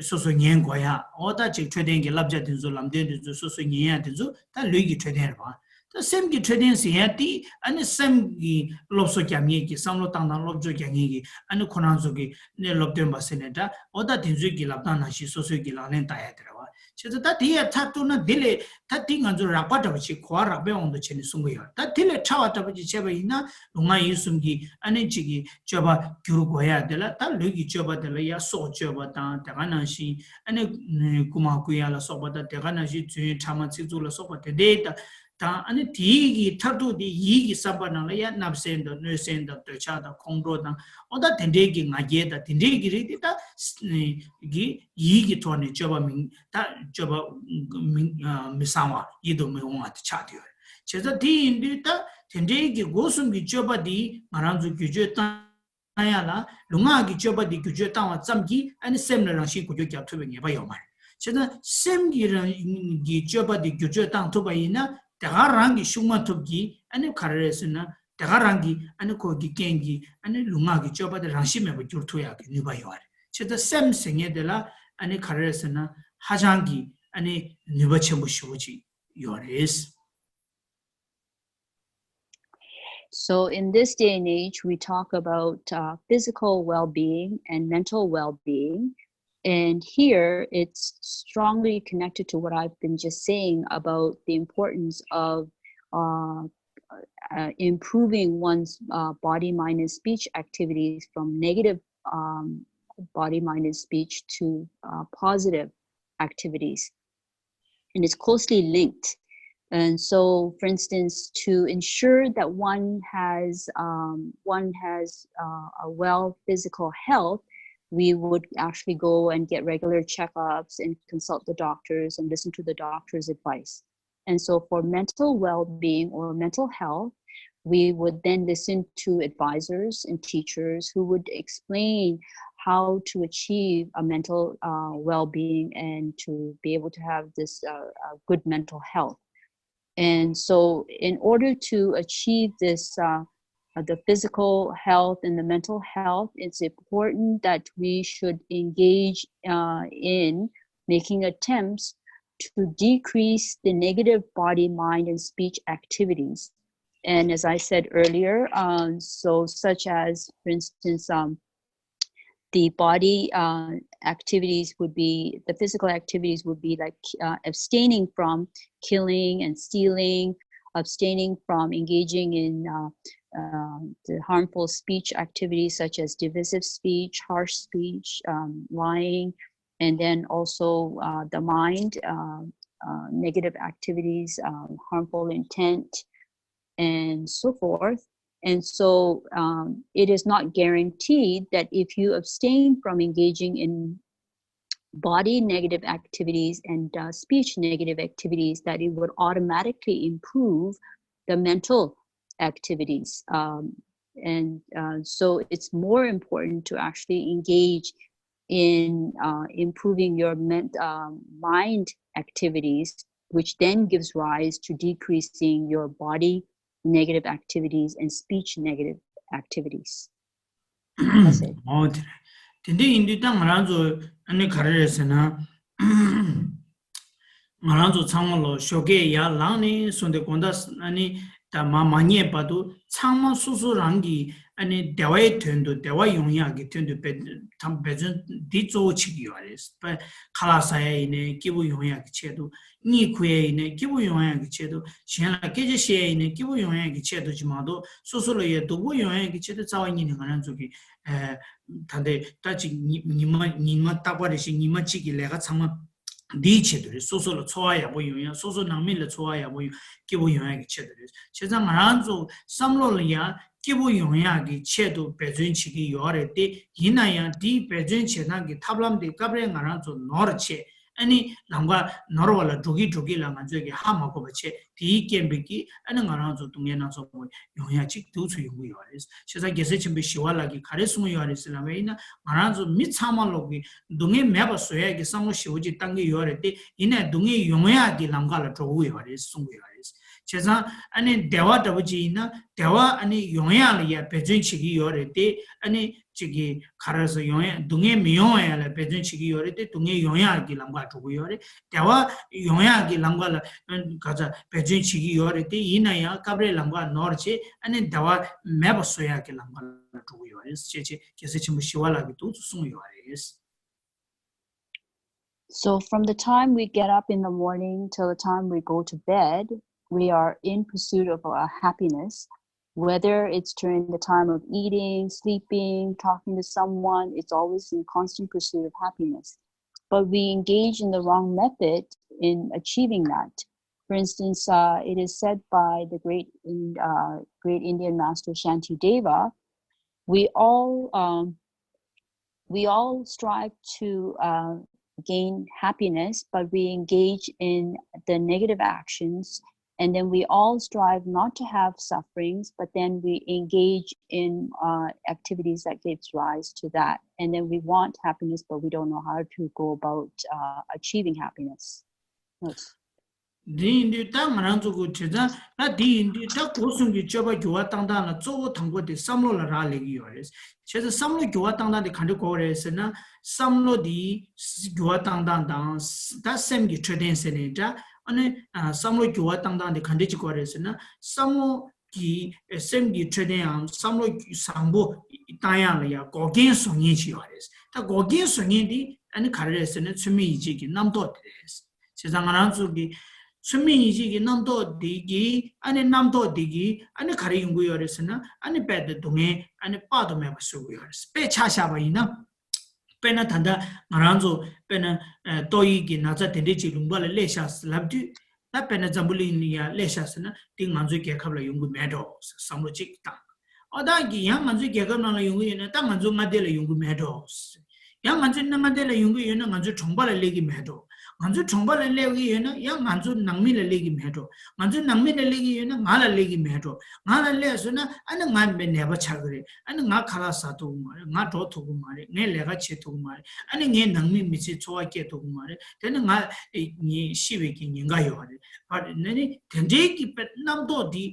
སོ་སོ་ཉན་དགོས་ཡ། འོ་ད་ཅིག་འཕྲོད་བསྟེན་གྱི་བསླབ་བྱ་དེ་ཚོ། ལམ་སྟོན་དེ་ཚོ་སོ་སོ་ཉན་ཡ་དེ་ཚོ་ད་ལུས་ཀྱི་འཕྲོད་བསྟེན་རེད་བ། ད་སེམས་ཀྱི་འཕྲོད་བསྟེན་ཟེར་ཡ་དེ་ཨ་ནི་སེམས་ཀྱི་སློབ་གསོ་རྒྱག་མཁན་གྱི། བསམ་བློ་བཏང་སྟངས་སློབ་སྦྱོང་རྒྱག་མཁན་གྱི་ཨ་ནི་ཁོ་རང་ཚོ་གི་ནས་སློབ་སྟོན་པ་ཟེར་ནས་འདྲ། འོ་ད་དེ་ཚོའི་གི་ལབ་སྟངས་ནང་བཞིན་སོ་སོའི་གི་ལག་ལེན་བསྟར་ཡ་དེ་རེད་བ། བྱས་ཙང་ད་དེ་ཡར་མཐར་གཏུགས་ན། དེ་ལས་ད་དེ་ང་ཚོ་རགས་པ་འདྲ་པོ་ཅིག་གོ་བ་རགས་པའི་དབང་དུ་བྱས་ནས་གསུང་གི་ཡོད། ད་དེ་ལས་ཕྲ་བ་འདྲ་པོ་ཅིག་བྱས་པ་ཡིན་ན། ལུས་ངག་ཡིད་གསུམ་གྱི་ཨ་ནི་གཅིག་གི་སྤྱོད་པ་བསྒྱུར་དགོས་ཡ་དེ་ལ། ད་ལུས་ཀྱི་སྤྱོད་པ་དེ་ལ་ཡ་སྲོག་གཅོད་པ་དང་། དེ་ག་ནང་བཞིན་ཨ་ནི་རྐུ་མ་རྐུ་ཡ་ལ་སོགས་པ་དང་། དེ་ག་ནང་བཞིན་རྫུན་ཕྲ་མ་ཚིག་རྩུབ་ལ་སོགས་པ་དེ་འདྲའི་ད་དང་། ཨ་ནི་དེའི་གི་མཐར་ཐུག་དེ་ཡིད་ཀྱི་བསམ་པ་ནང་ལ་ཡ་བརྣབ་སེམས་དང་གནོད་སེམས་དང་འདོད་ཆགས་དང་ཁོང་ཁྲོ་དང་། འོ་ད་དེ་འདྲའི་གི་ང་རྒྱལ་དང་དེ་འདྲའི་གི་རིགས་དེ་ད་གི་ཡིད་ཀྱི་ཐོག་ནས་སྤྱོད་པ་མི་ད་སྤྱོད་པ་མི་མི་བཟང་བ། ཡིད་དུ་མི་འོང་བ་དེ་ཆགས་བསྡད་ཡོད་རེད། བྱས་ཙང་དེ་ཡིན་དུས་ད་དེ་འདྲའི་གི་སྒོ་གསུམ་གྱི་སྤྱོད་པ་དེ་ང་རང་ཚོ་བསྒྱུར་བཅོས་བཏང་ཡ་ལ། ལུས་ངག་གི་སྤྱོད་པ་དེ་བསྒྱུར་བཅོས་བཏང་བ་ཙམ་གྱིས་ཨ་ནི་སེམས་ལ་རང་བཞིན་འགུལ་སྐྱོད་རྒྱག་ཐུབ་པའི་ངེས་པ་ཡོད་མ་རེད། བྱས་ཙང་སེམས་ཀྱི་རང་གི་སྤྱོད་པ་དེ་བསྒྱུར་བཅོས་བཏང་ཐུབ་པ་ཡིན་ན། དེ་ག་རང་གིས་ཤུགས་མ་ཐུབ་ཀྱི་ཨ་ནི་ག་རེ་རེད་ཟེར་ན། དེ་ག་རང་གིས་ཨ་ནི་ཁོ་གི་རྐྱེན་གྱིས་ཨ་ནི་ལུས་ངག་གི་སྤྱོད་པ་དེ་རང་བཞིན་མེད་པར་བསྒྱུར་ཐུབ་ཡག་གི་ནུས་པ་ཡོད་རེད། བྱས་ཙང་སེམས་ཟེར་མཁན་དེ་ལ་ཨ་ནི་ག་རེ་རེད་ཟེར་ན། ཧ་ཅང་གི་ཨ་ནི་ནུས་པ་ཆེན་པོ་ཞེ་པོ་ཅིག་ཡོད་རེད། So, in this day and age, we talk about uh, physical well being and mental well being. And here, it's strongly connected to what I've been just saying about the importance of uh, uh, improving one's uh, body, mind, and speech activities from negative um, body, mind, and speech to uh, positive activities. And it's closely linked. And so, for instance, to ensure that one has um, one has uh, a well physical health, we would actually go and get regular checkups and consult the doctors and listen to the doctor's advice. And so, for mental well being or mental health, we would then listen to advisors and teachers who would explain how to achieve a mental uh, well being and to be able to have this uh, uh, good mental health. And so, in order to achieve this, uh, uh, the physical health and the mental health, it's important that we should engage uh, in making attempts to decrease the negative body, mind, and speech activities. And as I said earlier, um, so such as, for instance, um, the body uh, activities would be the physical activities would be like uh, abstaining from killing and stealing, abstaining from engaging in uh, uh, the harmful speech activities such as divisive speech, harsh speech, um, lying, and then also uh, the mind, uh, uh, negative activities, uh, harmful intent, and so forth. And so um, it is not guaranteed that if you abstain from engaging in body negative activities and uh, speech negative activities, that it would automatically improve the mental activities. Um, and uh, so it's more important to actually engage in uh, improving your men- uh, mind activities, which then gives rise to decreasing your body negative activities and speech negative activities. That's it. ཨོ་དེ་རེད། དེ་འདྲ་ཡིན་དུས་ད་ང་རང་ཚོ་ཨ་ནི་ག་རེ་རེད་ཟེར་ན། ང་རང་ཚོ་ཚང་མ་ལོ་ཞོགས་ཀས་ཡར་ལངས་ནས་བཟུང་སྟེ་དགོང་དག་ཨ་ནི་ད་མ་མ་ཉལ་བར་དུ་ཚང་མ་སོ་སོ་རང་གི་ཨ་ནི་བདེ་བའི་དོན་དུ་བདེ་བ་ཡོང་ཡག་གི་དོན་དུ་འབད་འབད་བརྩོན་འདི་གཙོ་བོ་བྱེད་ཀྱི་ཡོད་རེད། ཁ་ལག་ཟ་ཡ་ཡིན་ནའི་སྐྱིད་པོ་ཡོང་ཡག་གི་ཆེད་དུ། གཉིད་ཁུག་ཡ་ཡིན་ནའི་སྐྱིད་པོ་ཡོང་ཡ་གི་ཆེད་དུ། གཞན་ལ་སྐད་ཆ་བཤད་ཡ་ཡིན་ནའི་སྐྱིད་པོ་ཡོང་ཡ་གི་ཆེད་དུ་ཅིག་མ་གཏོགས། སོ་སོ་ལ་ཡ་སྡུག་པོ་ཡོང་ཡ་གི་ཆེད་དུ་རྩ་བ་ཉིད་ནས་ང་རང་ཚོ་གི་ཨ་ད་ལྟའི་ད་ཅིག་ཉི་ཉི་མ་ཉི་མ་རྟག་པ་རེ་བཞིན་ཉི་མ་གཅིག་གི་ལས་ཀ་ཚང་མ་འདིའི་ཆེད་དུ་རེད། སོ་སོ་ལ་འཚོ་བ་ཡག་པོ་ཡོང་ཡ། སོ་སོ་ནང་མི་ལ་འཚོ་བ་ཡག་པོ་ཡོང་སྐྱིད་པོ་ཡོང་ཡ་གི་ཆེད་དུ་རེད། བྱས་ཙང་ང་རང་ཚོ་བསམ་བློ་ལ་ཡ་སྐྱིད་པོ་ཡོང་ཡག་གི་ཆེད་དུ་འབད་བརྩོན་བྱེད་ཀྱི་ཡོད་རེད་དེ། ཡིན་ན་ཡང་དེའི་འབད་བརྩོན་བྱེད་སྟངས་ཀྱི་ཐབས་ལམ་དེ་སྐབས་རེ་ང་རང་ཚོ་ནོར་བྱས། ཨ་ནི་ལམ་ཁ་ནོར་བ་ལ་འགྲོ་གི་འགྲོ་གི་ལ་ང་ཚོས་ཀྱི་ཧ་མ་གོ་བ་བྱས། དེའི་རྐྱེན་པས་ཀྱི་ཨ་ནི་ང་རང་ཚོ་སྡུག་བསྔལ་སྣ་ཚོགས་པོ་ཡོང་ཡ་ཅིག་འདུག་ཚུལ་ཡོང་གི་ཡོད་རེད། བྱས་ཙང་རྒྱལ་སྲས་ཆེན་པོ་ཞི་བ་ལྷ་གིས་ག་རེ་གསུངས་ཡོད་རེད་ཟེར་ལབ་པ་ཡིན་ན། ང་རང་ཚོ་མི་ཚང་མ་ལོག་གི་སྡུག་བསྔལ་མེད་པ་བཟོ་ཡ་གི་བསམ་བློ་ཞེ་པོ་ཅིག་བཏང་གི་ཡོད་རེད་དེ། ཡིན་ནའི་སྡུག་བསྔལ་ཡོང་ཡ་གི་ལམ་ཁ་ལ་འགྲོ་གི་ཡོད་རེད་གསུང་གི་ཡོད་རེད། བྱས་ཙང་ཨ་ནི་བདེ་བ་འདྲ་པོ་ཅིག་ཡིན་ན་བདེ་བ་ཨ་ནི་ཡོང་ཡ་ལ་ཡ་འབད་བརྩོན་བྱེད་ཀྱི་ཡོད་རེད་དེ། ཨ་ནི་ཅིག་གི་ག་རེ་ཟེར་ཡོང་ཡ། སྡུག་བསྔལ་མི་ཡོང་བ་ཡ་ལ་འབད་བརྩོན་བྱེད་ཀྱི་ཡོད་རེད་དེ། སྡུག་བསྔལ་ཡོང་ཡག་གི་ལམ་ཁ་འགྲོ་གི་ཡོད་རེད། བདེ་བ་ཡོང་ཡག་གི་ལམ་ཁ་ལ་ག་ཚ་འབད་བརྩོན་བྱེད་ཀྱི་ཡོད་རེད་དེ། ཡིན་ན་ཡང་སྐབས་རེ་ལམ་ཁ་ནོར་བྱས། ཨ་ནི་བདེ་བ་མེད་པ་བཟོ་ཡག་གི་ལམ་ཁ་ལ་འགྲོ་གི་ཡོད་རེད་ཅེས་ཅེས་རྒྱལ་སྲས་ཆེན་པོ་ཞི་བ་ལྷ་གིས་འདུག་ཚུལ་གསུངས་ཡོད་རེད། So, from the time we get up in the morning till the time we go to bed, we are in pursuit of our happiness. Whether it's during the time of eating, sleeping, talking to someone, it's always in constant pursuit of happiness. But we engage in the wrong method in achieving that. For instance, uh, it is said by the great, uh, great Indian master Shantideva, we all um, we all strive to uh, gain happiness, but we engage in the negative actions. And then we all strive not to have sufferings, but then we engage in uh, activities that gives rise to that. And then we want happiness, but we don't know how to go about uh, achieving happiness. འདི་ཡིན་དུས་ད་ང་རང་ཚོ་གི་བྱས་ཙང་། ད་འདི་ཡིན་དུས་ད་སྒོ་གསུམ་གྱི་སྤྱོད་པ་འགྱུར་བ་བཏང་སྟངས་ལ་གཙོ་བོ་དང་པོ་དེ་བསམ་བློ་ལ་རག་ལས་ཀྱི་ཡོད་རེད། བྱས་ཙང་བསམ་བློ་འགྱུར་བ་བཏང་སྟངས་དེ་ག་འདྲ་དགོས་རེད་ཟེར་ན། བསམ་བློ་དེ་འགྱུར་བ་བཏང་སྟངས་དང་། ད་སེམས་ཀྱི་འཕྲོད་བསྟེན་ཟེར་ནས་འདྲ། ཨ་ནི་བསམ་བློ་འགྱུར་བ་བཏང་སྟངས་དེ་ག་འདྲ་ཅིག་དགོས་རེད་ཟེར་ན། བསམ་བློ་གི་སེམས་ཀྱི་འཕྲོད་བསྟེན་ཡང་བསམ་བློ་བཟང་པོ་བཏང་ཡག་ལ་ཡང་འགོག་རྐྱེན་བཟོ་མཁན་ཅིག་ཡོད་རེད། ད་འགོག་རྐྱེན་བཟོ་མཁན་དེ་ཨ་ནི་ག་རེ་རེད་ཟེར་ན། མཚན་མེད་ཡིད་ཆེས་ཀྱི་རྣམ་རྟོག་དེ་རེད། བྱས་ཙང་ང་རང་ཚོ་གི་མཚན་མེད་ཡིད་ཆེས་ཀྱི་རྣམ་རྟོག་འདི་གིས། ཨ་ནི་རྣམ་རྟོག་འདི་གིས་ཨ་ནི་ག་རེ་ཡོང་གི་ཡོད་རེད་ཟེར་ན། ཨ་ནི་རྦད་དེ་སྡུག་བསྔལ་ཨ་ནི་དཔག་ཏུ་མེད་པ་བཟོ་གི་ཡོད་རེད། དཔེ་ཆ་བཞག་པ་ཡིན་ན། དཔེར་ན་ད་ལྟ་ང་རང་ཚོ་དཔེར་ན་ཏོག་དབྱིབས་ཀྱི་ན་ཚ་དེ་འདྲས་ཅིག་ལུང་པ་ལ་སླེབས་ཤག་ལབ་དུས། ད་དཔེར་ན་འཛམ་བུ་གླིང་ལ་ཡ་སླེབས་ཤག་ཟེར་ན། དེ་ང་ཚོའི་རྒྱལ་ཁབ་ལ་ཡོང་གི་མེད་འགྲོ་ཟེར་བསམ་བློ་ཅིག་བཏང་། ཨོ་ད་གི་ཡང་ང་ཚོའི་རྒྱལ་ཁབ་ནང་ལ་ཡོང་གི་ཡོད་ན། ད་ང་ཚོའི་མངའ་སྡེ་ལ་ཡོང་གི་མེད་འགྲོ་ཟེར། ཡང་ང་ཚོའི་མནའ་མ་དེ་ལ་ཡོང་གི་ཡོད་ན་ང་ཚོའི་གྲོང་པ་ལ་སླེབས་ཀྱི་མེད་འགྲོ། ང་ཚོའི་གྲོང་པ་ལ་སླེབས་ཀྱི་ཡོད་ན་ཡང་ང་ཚོའི་ནང་མི་ལ་སླེབས་ཀྱི་མེད་འགྲོ། ང་ཚོའི་ནང་མི་ལ་སླེབས་ཀྱི་ཡོད་ན་ང་ལ་སླེབས་ཀྱི་མེད་འགྲོ། ང་ལ་སླེབས་སོང་ན་ཨ་ནི་ང་མི་ནད་པ་ཆགས་ཀྱི་རེད། ཨ་ནི་ང་ཁ་ལག་ཟ་ཐུབ་ཀྱི་མ་རེད། ང་འགྲོ་ཐུབ་ཀྱི་མ་རེད། ངས་ལས་ཀ་བྱེད་ཐུབ་ཀྱི་མ་རེད། ཨ་ནི་ངའི་ནང་མི་མི་ཚེ་འཚོ་བ་སྐྱེལ་ཐུབ་ཀྱི་མ་རེད། དེ་ནི་ང་ཨེ་ངའི་ཤི་བའི་གི་ཉེན་ཁ་ཡོད་རེད། བ་རེད། ནི་ནི་དེ་འདྲའི་གི་དཔེ་རྣམ་རྟོག་འདི་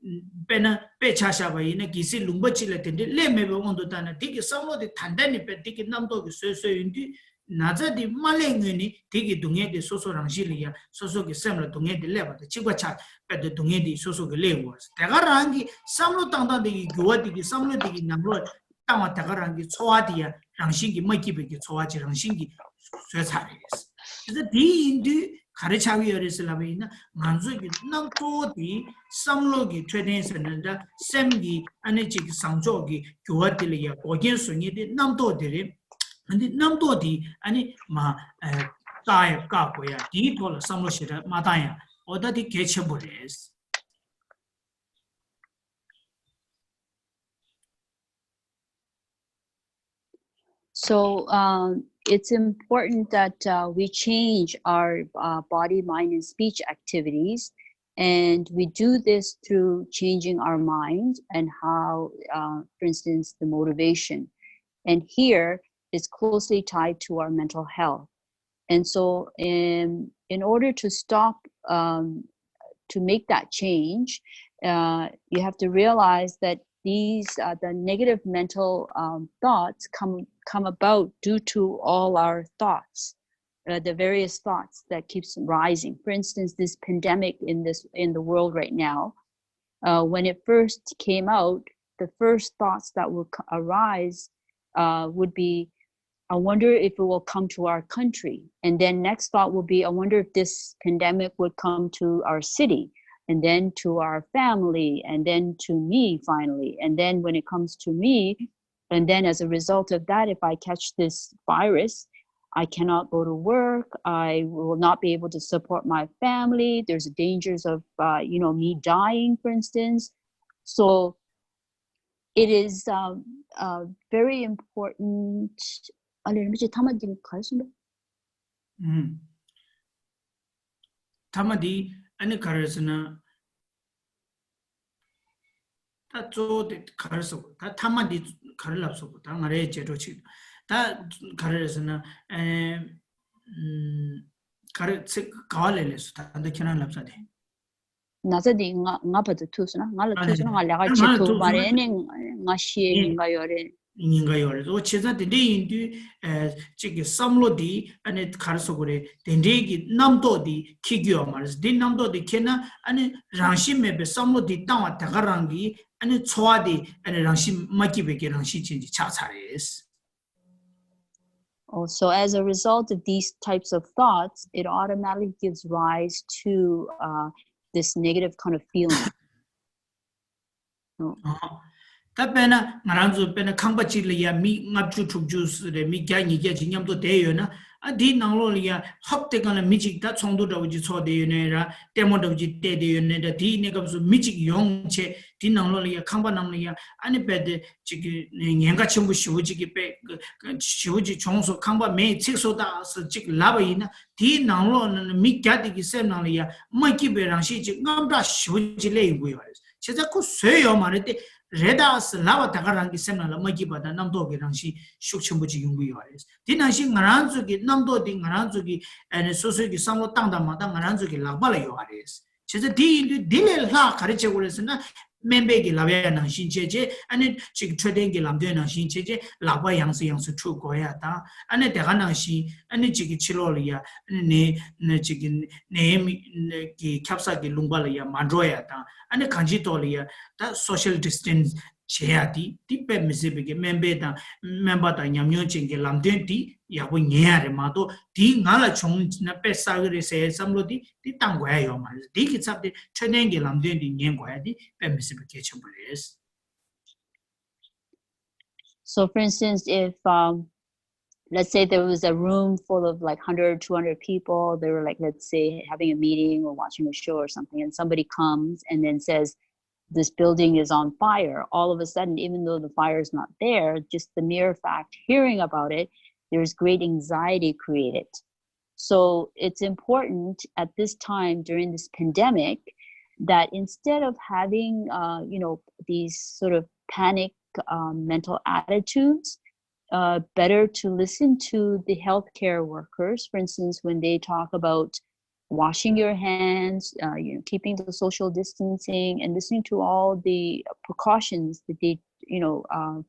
དཔེར་ན་དཔེ་ཆ་བཞག་པ་ཡིན་ན་གལ་སྲིད་ལུང་པ་གཅིག་ལ་དེ་འདྲའི་སླེབས་མེད་པའི་དབང་དུ་བཏང་ན་དེ་གི་བསམ་བློ་དེ་ད་ལྟ་ནས་དཔེ་དེ་གི་རྣམ་རྟོག་གི་བཟོས་བཟོས་ཡོང་དུས་ན་ཚ་དེ་མ་སླེབས་སྔོན་ནས་དེ་གི་སྡུག་བསྔལ་དེ་སོ་སོ་རང་བཞིན་ལ་ཡང་སོ་སོ་གི་སེམས་ལ་སྡུག་བསྔལ་དེ་སླེབས་པ་དང་གཅིག་པ་ཆགས་དཔེ་དེ་སྡུག་བསྔལ་དེ་སོ་སོ་གི་སླེབས་དགོས། དེ་ག་རང་གི་བསམ་བློ་བཏང་སྟངས་དེ་གི་འགྱུར་བ་དེ་གི་བསམ་བློ་དེ་གི་ནང་ལོགས་བཏང་བ་དེ་ག་རང་གི་ཚོར་བ་དེ་ཡང་རང་བཞིན་གྱིས་མ་སྐྱིད་པའི་གི་ཚོར་བ་ཅིག་རང་བཞིན་གྱིས་བཟོས་ཚར་རེད། དེ་ཚོ་དེ་ཡིན་དུས་ག་རེ་ཆགས་ཀྱི་ཡོད་རེད་ཟེར་ལབ་པ་ཡིན་ན་ང་ཚོ་གི་རྣམ་རྟོག་དེ་བསམ་བློ་གི་འཕྲོད་བསྟེན་ཟེར་ན་འདྲ། སེམས་ཀྱི་ཨ་ནི་ཅིག་གི་བཟང་ཕྱོགས་ཀྱི་འགྱུར་བ་དེ་ལ་ཡང་འགོག་རྐྱེན་བཟོ་མཁན་དེ་རྣམ་རྟོག་དེ་རེད། ཨ་ནི་རྣམ་རྟོག་དེ་ཨ་ནི་མ་ཨ་བཀག་ཡ་བཀག་དགོས་ཡ་དེའི་ཐོག་ལ་བསམ་བློ་ཞེ་དྲག་མ་བཏང་ཡ་འོ་ད་དེ་གལ་ཆེན་པོ་རེད། So um, it's important that uh, we change our uh, body, mind, and speech activities. And we do this through changing our mind and how, uh, for instance, the motivation. And here is closely tied to our mental health. And so, in, in order to stop, um, to make that change, uh, you have to realize that these uh, the negative mental um, thoughts come come about due to all our thoughts, uh, the various thoughts that keeps rising. For instance, this pandemic in this in the world right now, uh, when it first came out, the first thoughts that would arise uh, would be, I wonder if it will come to our country. And then next thought will be, I wonder if this pandemic would come to our city and then to our family and then to me finally. And then when it comes to me, and then as a result of that, if I catch this virus, I cannot go to work. I will not be able to support my family. There's dangers of, uh, you know, me dying, for instance. So it is um, uh, very important. ཨ་ལས་རིན་པོ་ཆེ་ཐ་མ་འདི་ག་རེ་གསུངས་པ། ཨུམ། ཐ་མ་འདི་ཨ་ནི་ག་རེ་ཟེར་ན། ད་གཙོ་བོ་དེ་ག་རེ་ཟེར་དགོས། ད་ཐ་མ་འདི་ག་རེ་ལབ་ཟེར་དགོས། ད་ང་རའི་རྗེས་འགྲོ་ཅིག་ད་ག་རེ་ཟེར་ན། ཨེ་ཨུམ། ག་རེ་ཚིག་ག་བ་ལས་ལས་སོ། ད་ད་ཁྱེད་རང་ལབ་ས་དེ། ན་ཚ་འདི་ང་ང་བར་དུ་ཐུག་སོང་ན། ང་ལ་ཐུག་སོང་ན་ང་ལས་ཀ་བྱེད་ཐུབ་མ་རེད། ཨ་ནི་ང་ཤི་ཡའི་ཉེན་ཁ་ཡོད་རེད། ཉེན་ཁ་ཡོད་རེད། འོ་བྱས་ཙང་དེ་འདྲ་ཡིན་དུས་ཨ་གཅིག་གི་བསམ་བློ་འདི་ཨ་ནི་ག་རེ་ཟེར་དགོས་རེད། དེ་འདྲའི་གི་རྣམ་རྟོག་འདི་འཁྱེར་རྒྱུ་ཡོད་མ་རེད། འདི་རྣམ་རྟོག་འདི་འཁྱེར་ན་ཨ་ནི་རང་བཞིན་མེད་པའི་བསམ་བློ་འདི་བཏང་བ་དེ་ག་རང་གིས་ཨ་ནི་ཚོར་བ་འདི་ཨ་ནི་རང་བཞིན་མ་སྐྱིད་པའི་གི་རང་བཞིན་ཅན་ཅིག་ཆགས་ཚར་རེད། Oh, so as a result of these types of thoughts, it automatically gives rise to uh, this negative kind of feeling. ད་དཔེར་ན་ང་རང་ཚོ་དཔེར་ན་ཁང་པ་གཅིག་ལ་ཡ་མི་ལྔ་བཅུ་དྲུག་ཅུ་རེད། མི་བརྒྱ་ཉིས་བརྒྱ་ཅིག་མཉམ་དུ་བསྡད་ཡོད་ན། ཨ་དེའི་ནང་ལོགས་ལ་ཡ་ཧོབ་དེ་ག་ལ་མི་གཅིག་ད་ཚོགས་འདུ་འདྲ་བོ་ཅིག་ཚོགས་བསྡད་ཡོད་ནའི་ར། ལྟད་མོ་འདྲ་བོ་ཅིག་བལྟས་བསྡད་ཡོད་ནའི་འདྲ། དེའི་གནས་སྐབས་སུ་མི་གཅིག་ཡོང་བྱས་དེའི་ནང་ལོགས་ལ་ཡ་ཁང་པ་ནང་ལ་ཡ་ཨ་ནི་དཔེ་དེ་ཅིག་གི་ཉེན་ཁ་ཆེན་པོ་ཞེ་པོ་ཅིག་གི་དཔེ་ཞེ་པོ་ཅིག་བྱུང་སོང་། ཁང་པ་མེ་ཡིས་ཚིག་སོང་ད་ཟེར་ཅིག་ལབ་པ་ཡིན་ན། དེའི་ནང་ལོགས་ལ་མི་བརྒྱ་དེ་གི་སེམས་ནང་ལ་ཡ་མ་སྐྱིད་པའི་རང་བཞིན་ཅིག་དངངས་སྐྲག་ཞེ་པོ་ཅིག་སླེབས་ཡོང་གི་ཡོད་རེད། བྱས་ཙང་ཁོ་བཟོས་ཡོད་མ་རེད་དེ། རེད་ད་ཟེར་ལབ་པ་དེ་ག་རང་གི་སེམས་ནང་ལ་མ་སྐྱིད་པ་དང་རྣམ་རྟོག་གི་རང་བཞིན་ཤུགས་ཆེན་པོ་ཅིག་ཡོང་གི་ཡོད་རེད། དེ་ནང་བཞིན་ང་རང་ཚོ་གི་རྣམ་རྟོག་དེ་ང་རང་ཚོ་གི་ཨ་ནི་སོ་སོའི་གི་བསམ་བློ་བཏང་དང་མ་བཏང་ང་རང་ཚོ་གི་ལག་པ་ལ་ཡོད་རེད། བྱས་ཙང་དེ་ཡིན་དུས་དེ་ལས་ལྷག་ག་རེ་བྱེད་དགོས་རེད་ཟེར་ན། སྨན་པས་ཀྱི་ལབ་ཡ་ནང་བཞིན་བྱས་རྗེས་ཨ་ནི་ཅིག་འཕྲོད་བསྟེན་གྱི་ལམ་སྟོན་ནང་བཞིན་བྱས་རྗེས་ལག་པ་ཡང་སེ་ཡང་སེ་འཁྲུད་དགོས་ཡ་དང་། ཨ་ནི་དེ་ག་ནང་བཞིན་ཨ་ནི་ཅིག་གི་ཕྱི་ལོགས་ལ་ཡ་ཨ་ནི་ནད་ནད་ཅིག་གི་ནད་ཀྱི་ཁྱབ་ས་གི་ལུང་པ་ལ་ཡ་མ་འགྲོ་ཡ་དང་། ཨ་ནི་གང་ཅིའི་ཐོག་ལ་ཡ་ད་social distance བྱེད་ཡ་དེ་དེ་དཔེ་མི་སྲིད་པའི་གི་སྨན་པའི་དང་སྨན་པ་དང་ཉམས་མྱོང་ཅན་གྱི་ལམ་སྟོན་དེ་ཡག་པོ་ཉན་ཡ་རེད་མ་གཏོགས། དེ་ང་ལ་བྱུང་ན་དཔེ་བསགས་གི་རེད་ཟེར་བསམ་བློ་དེ་དེ་བཏང་དགོས་ཡ་ཡོད་མ་རེད། དེ་གི་ཚབ་དེ་འཕྲོད་བསྟེན་གྱི་ལམ་སྟོན་དེ་ཉན་དགོས་ཡ་དེ་དཔེ་མི་སྲིད་པའི་གལ་ཆེན་པོ་རེད། So, for instance, if um, let's say there was a room full of like one hundred, two hundred people, they were like, let's say, having a meeting or watching a show or something, and somebody comes and then says, this building is on fire. All of a sudden, even though the fire is not there, just the mere fact hearing about it there's great anxiety created. So it's important at this time during this pandemic that instead of having, uh, you know, these sort of panic um, mental attitudes, uh, better to listen to the healthcare workers, for instance, when they talk about washing your hands, uh, you know, keeping the social distancing, and listening to all the precautions that they, you know, uh,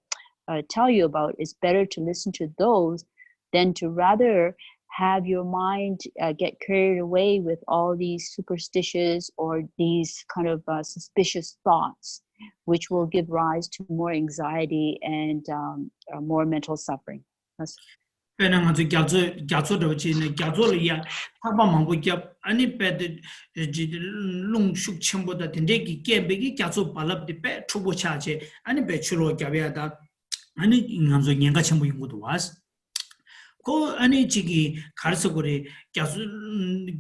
uh, tell you about, it's better to listen to those than to rather have your mind uh, get carried away with all these superstitious or these kind of uh, suspicious thoughts, which will give rise to more anxiety and um, uh, more mental suffering. That's དཔེར་ན་ང་ཚོ་རྒྱ་མཚོ་རྒྱ་མཚོ་འདྲ་བོ་བྱས་ནས་རྒྱ་མཚོ་ལ་ཡ་ཐག་པ་མང་པོ་བརྒྱབ། ཨ་ནི་དཔེ་དེ་རླུང་ཤུགས་ཆེན་པོ་དང་དེ་འདྲས་ཀྱི་རྐྱེན་པས་ཀྱི་རྒྱ་མཚོ་རྦ་རླབས་དེ་དཔེ་འཁྲུག་པོ་ཆགས་བྱས། ཨ་ནི་དཔེ་ཆུ་ལོག་བརྒྱབ་ཡ་དང་། ཨ་ནི་ང་ཚོ་ཉེན་ཁ་ཆེན་པོ་ཡོང་གི་འདུག་བ། ཁོ་ཨ་ནི་གཅིག་གིས་ག་རེ་ཟེར་དགོས་རེད། རྒྱ་མཚོ་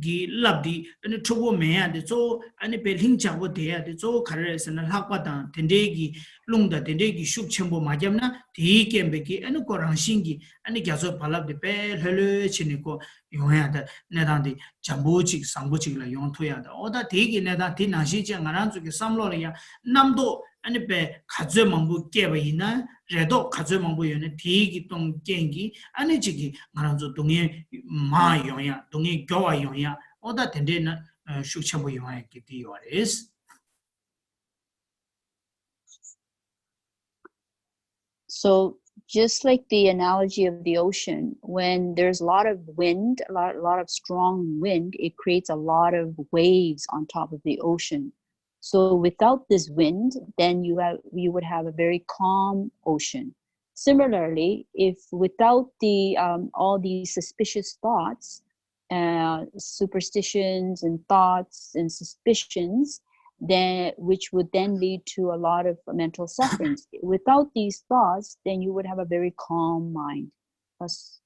གི་རླབས་འདི་ཨ་ནི་འཁྲུག་པོ་མེད་ཡ་དེ་གཙོ་བོ་ཨ་ནི་དཔེ་ལྷིང་འཇགས་པོ་བསྡད་ཡ་དེ་གཙོ་བོ་ག་རེ་རེད་ཟེར་ན། ལྷགས་པ་དང་དེ་འདྲའི་གི་རླུང་དང་དེ་འདྲའི་གི་ཤུགས་ཆེན་པོ་མ་བརྒྱབ་ན། དེའི་རྐྱེན་པས་ཀྱི་ཨ་ནི་ཁོ་རང་བཞིན་གྱིས་ཨ་ནི་རྒྱ་མཚོ་རྦ་རླབས་དེ་དཔེ་ལྷོད་ལྷོད་བྱས་ནས་ཁོ་ཡོང་ཡ་དང་གནས་སྟངས་དེ་འཇམ་པོ་ཅིག་བཟང་པོ་ཅིག་ལ་ཡོང་ཐུབ་ཡ་དང་། འོ་ད་དེའི་གི་གནས་སྟངས་དེ་ནང་བཞིན་བྱས་ང་རང་ཚོ་གི་བསམ་བློ་ལ་ཡང་རྣམ་རྟོག་ཨ་ནི་དཔེ་ག་ཚོད་མང་པོ་སྐྱེས་པ་ཡིན་ན། རེ་དོགས་ག་ཚོད་མང་པོ་ཡོད་ན། དེའི་གི་གཏོང་རྐྱེན་གྱིས་ཨ་ནི་གཅིག་གིས་ང་རང་ཚོ་སྡུག་བསྔལ་མང་ཡོང་ཡ། སྡུག་བསྔལ་མགྱོགས་པ་ཡོང་ཡ། འོ་ད་དེ་འདྲའི་ན་ཤུགས་ཆེན་པོ་ཡོང་ཡ་གི་དེ་ཡོད་རེད། So, just like the analogy of the ocean, when there's a lot of wind, a lot, a lot of strong wind, it creates a lot of waves on top of the ocean. So, without this wind, then you have you would have a very calm ocean. Similarly, if without the um, all these suspicious thoughts, uh, superstitions and thoughts and suspicions, then which would then lead to a lot of mental sufferings. Without these thoughts, then you would have a very calm mind. That's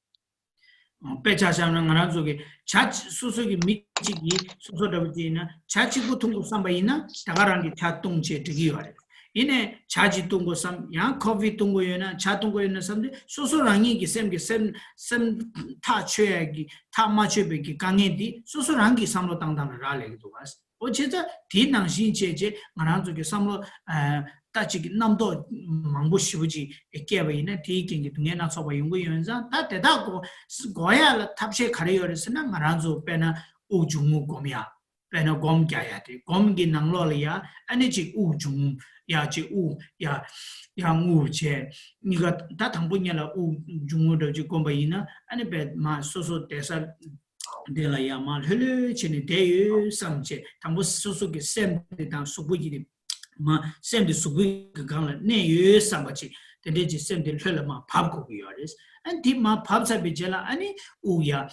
དཔེ་ཆ་བཞག་ན་ང་རང་ཚོ་གི་བྱ་སོ་སོ་གི་མི་གཅིག་གིས་སོ་སོ་འདྲ་པོ་ཅིག་ཡིན་ན་བྱ་གཅིག་པུ་འཐུང་དགོས་བསམ་པ་ཡིན་ན་ད་ག་རང་གི་བྱ་བཏུང་བྱས་འགྲིག་གི་ཡོད་རེད། ཡིན་ནའི་བྱ་གཅིག་བཏུང་དགོས་བསམ། ཡང་ཁོ་ཕི་བཏུང་དགོས་ཡོད་ན། བྱ་བཏུང་དགོས་ཡོད་ན་བསམ་དུས་སོ་སོ་རང་ཉིད་ཀྱི་སེམས་ཀྱི་སེམས་སེམས་ཐག་ཆོད་ཡ་གི་ཐག་མ་ཆོད་པའི་གི་དཀའ་ངལ་འདི་སོ་སོ་རང་གི་བསམ་བློ་བཏང་སྟངས་ལ་རག་ལས་ཀྱི་འདུག་བ། འོ་བྱས་ཙང་དེའི་ནང་བཞིན་བྱས་རྗེས་ང་རང་ཚོ་གི་བསམ་བློ་ད་ཅིག་གི་རྣམ་རྟོག་མང་པོ་ཞེ་པོ་ཅིག་སྐྱེས་པ་ཡིན་ན་དེའི་རྐྱེན་གྱིས་སྡུག་བསྔལ་སྣ་ཚོགས་པ་ཡོང་གི་ཡོད་ཙང་། ད་དེ་དག་འགོག་འགོག་ཡ་ལ་ཐབས་ཤེས་ག་རེ་ཡོད་རེད་ཟེར་ན། ང་རང་ཚོ་དཔེར་ན་དབུགས་འབྱུང་རྔུབ་སྒོམ་ཡ། དཔེར་ན་སྒོམ་རྒྱག་ཡ་དེ། སྒོམ་གྱི་ནང་ལོགས་ལ་ཡ་ཨ་ནི་ཅིག་དབུགས་འབྱུང་རྔུབ་ཡ། ཅིག་དབུགས་ཡ་ཡ་རྔུབ་བྱས། གཉིས་ཀ་ད་དང་པོ་ཉིད་ལ་དབུགས་འབྱུང་རྔུབ་འདྲ་ཅིག་སྒོམ་པ་ཡིན་ན། ཨ་ནི་དཔེ་མ་སོ་སོ་བསྡད་ས་དེ་ལ་ཡ་མ་ལྷོད་ལྷོད་བྱས་ནས་བསྡད་ཡོད་བསམ་བྱས། དང་པོ་སོ་སོ་གི་སེམས་དེ་དང་གཟུགས་པོ་ཡི་དེ་མ་སེམས་དེ་གཟུགས་པོའི་སྒང་ལ་གནས་ཡོད་བསམ་པ་ཅིག་དེ་འདྲའི་ཅིག་སེམས་དེ་ལྷོད་ལ་མར་བབས་དགོས་ཀྱི་ཡོད་རེད། ཨ་ནི་དེ་མར་བབས་ཚར་བའི་རྗེས་ལ་ཨ་ནི་དབུགས་ཡར་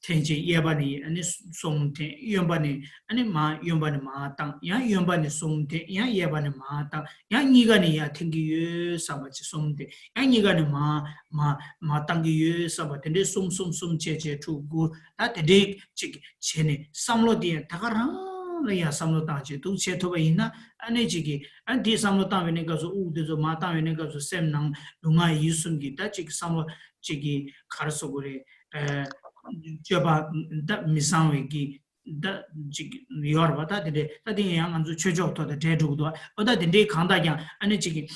འཐེན་བྱས། གཡས་པ་ནས་ཨ་ནི་གསུམ་འཐེན། གཡོན་པ་ནས་ཨ་ནི་མར་གཡོན་པ་ནས་མར་བཏང་། ཡང་གཡོན་པ་ནས་གསུམ་འཐེན། ཡང་གཡས་པ་ནས་མར་བཏང་། ཡང་གཉིས་ཀ་ནས་ཡར་འཐེན་གྱི་ཡོད་བསམ་པ་ཅིག་གསུམ་འཐེན། ཡང་གཉིས་ཀ་ནས་མར་མར་མར་བཏང་གི་ཡོད་བསམ་པ་དེ་འདྲའི་གསུམ་གསུམ་གསུམ་བྱས་བྱས་དྲུག་དགུ། ད་དེ་འདྲའི་ཅིག་བྱས་ནས་བསམ་བློ་དེ་ཡང་ད་ག་རང་ལ་ཡང་བསམ་བློ་བཏང་བྱས་འདུག་བྱས་ཐུབ་པ་ཡིན་ན། ཨ་ནི་ཅིག་གིས་ཨ་ནི་དེའི་བསམ་བློ་བཏང་བའི་གནས་སྐབས་སུ། དབུགས་དེ་ཚོ་མར་བཏང་བའི་གནས་སྐབས་སུ་སེམས་ནང་ལུས་ངག་ཡིད་གསུམ་གྱི་ད་ཅིག་བསམ་བློ་ཅིག་གིས་ག་རེ་ཟེར་དགོས་རེད། ཨ་སྤྱོད་པ་ད་མི་བཟང་བའི་གི་ད་ཅིག་ཡོད་རེད་པ། ད་དེ་འདྲའི་ད་དེ་ཡང་ང་ཚོ་ཆོས་ཕྱོགས་ཐོག་ཏུ་འབྲེལ་འགྲོ་གི་འདུག་འོ་ད་དེ་འདྲའི་གང་ལྟར་ཀྱང་ཨ་ནི་ཅིག་གིས་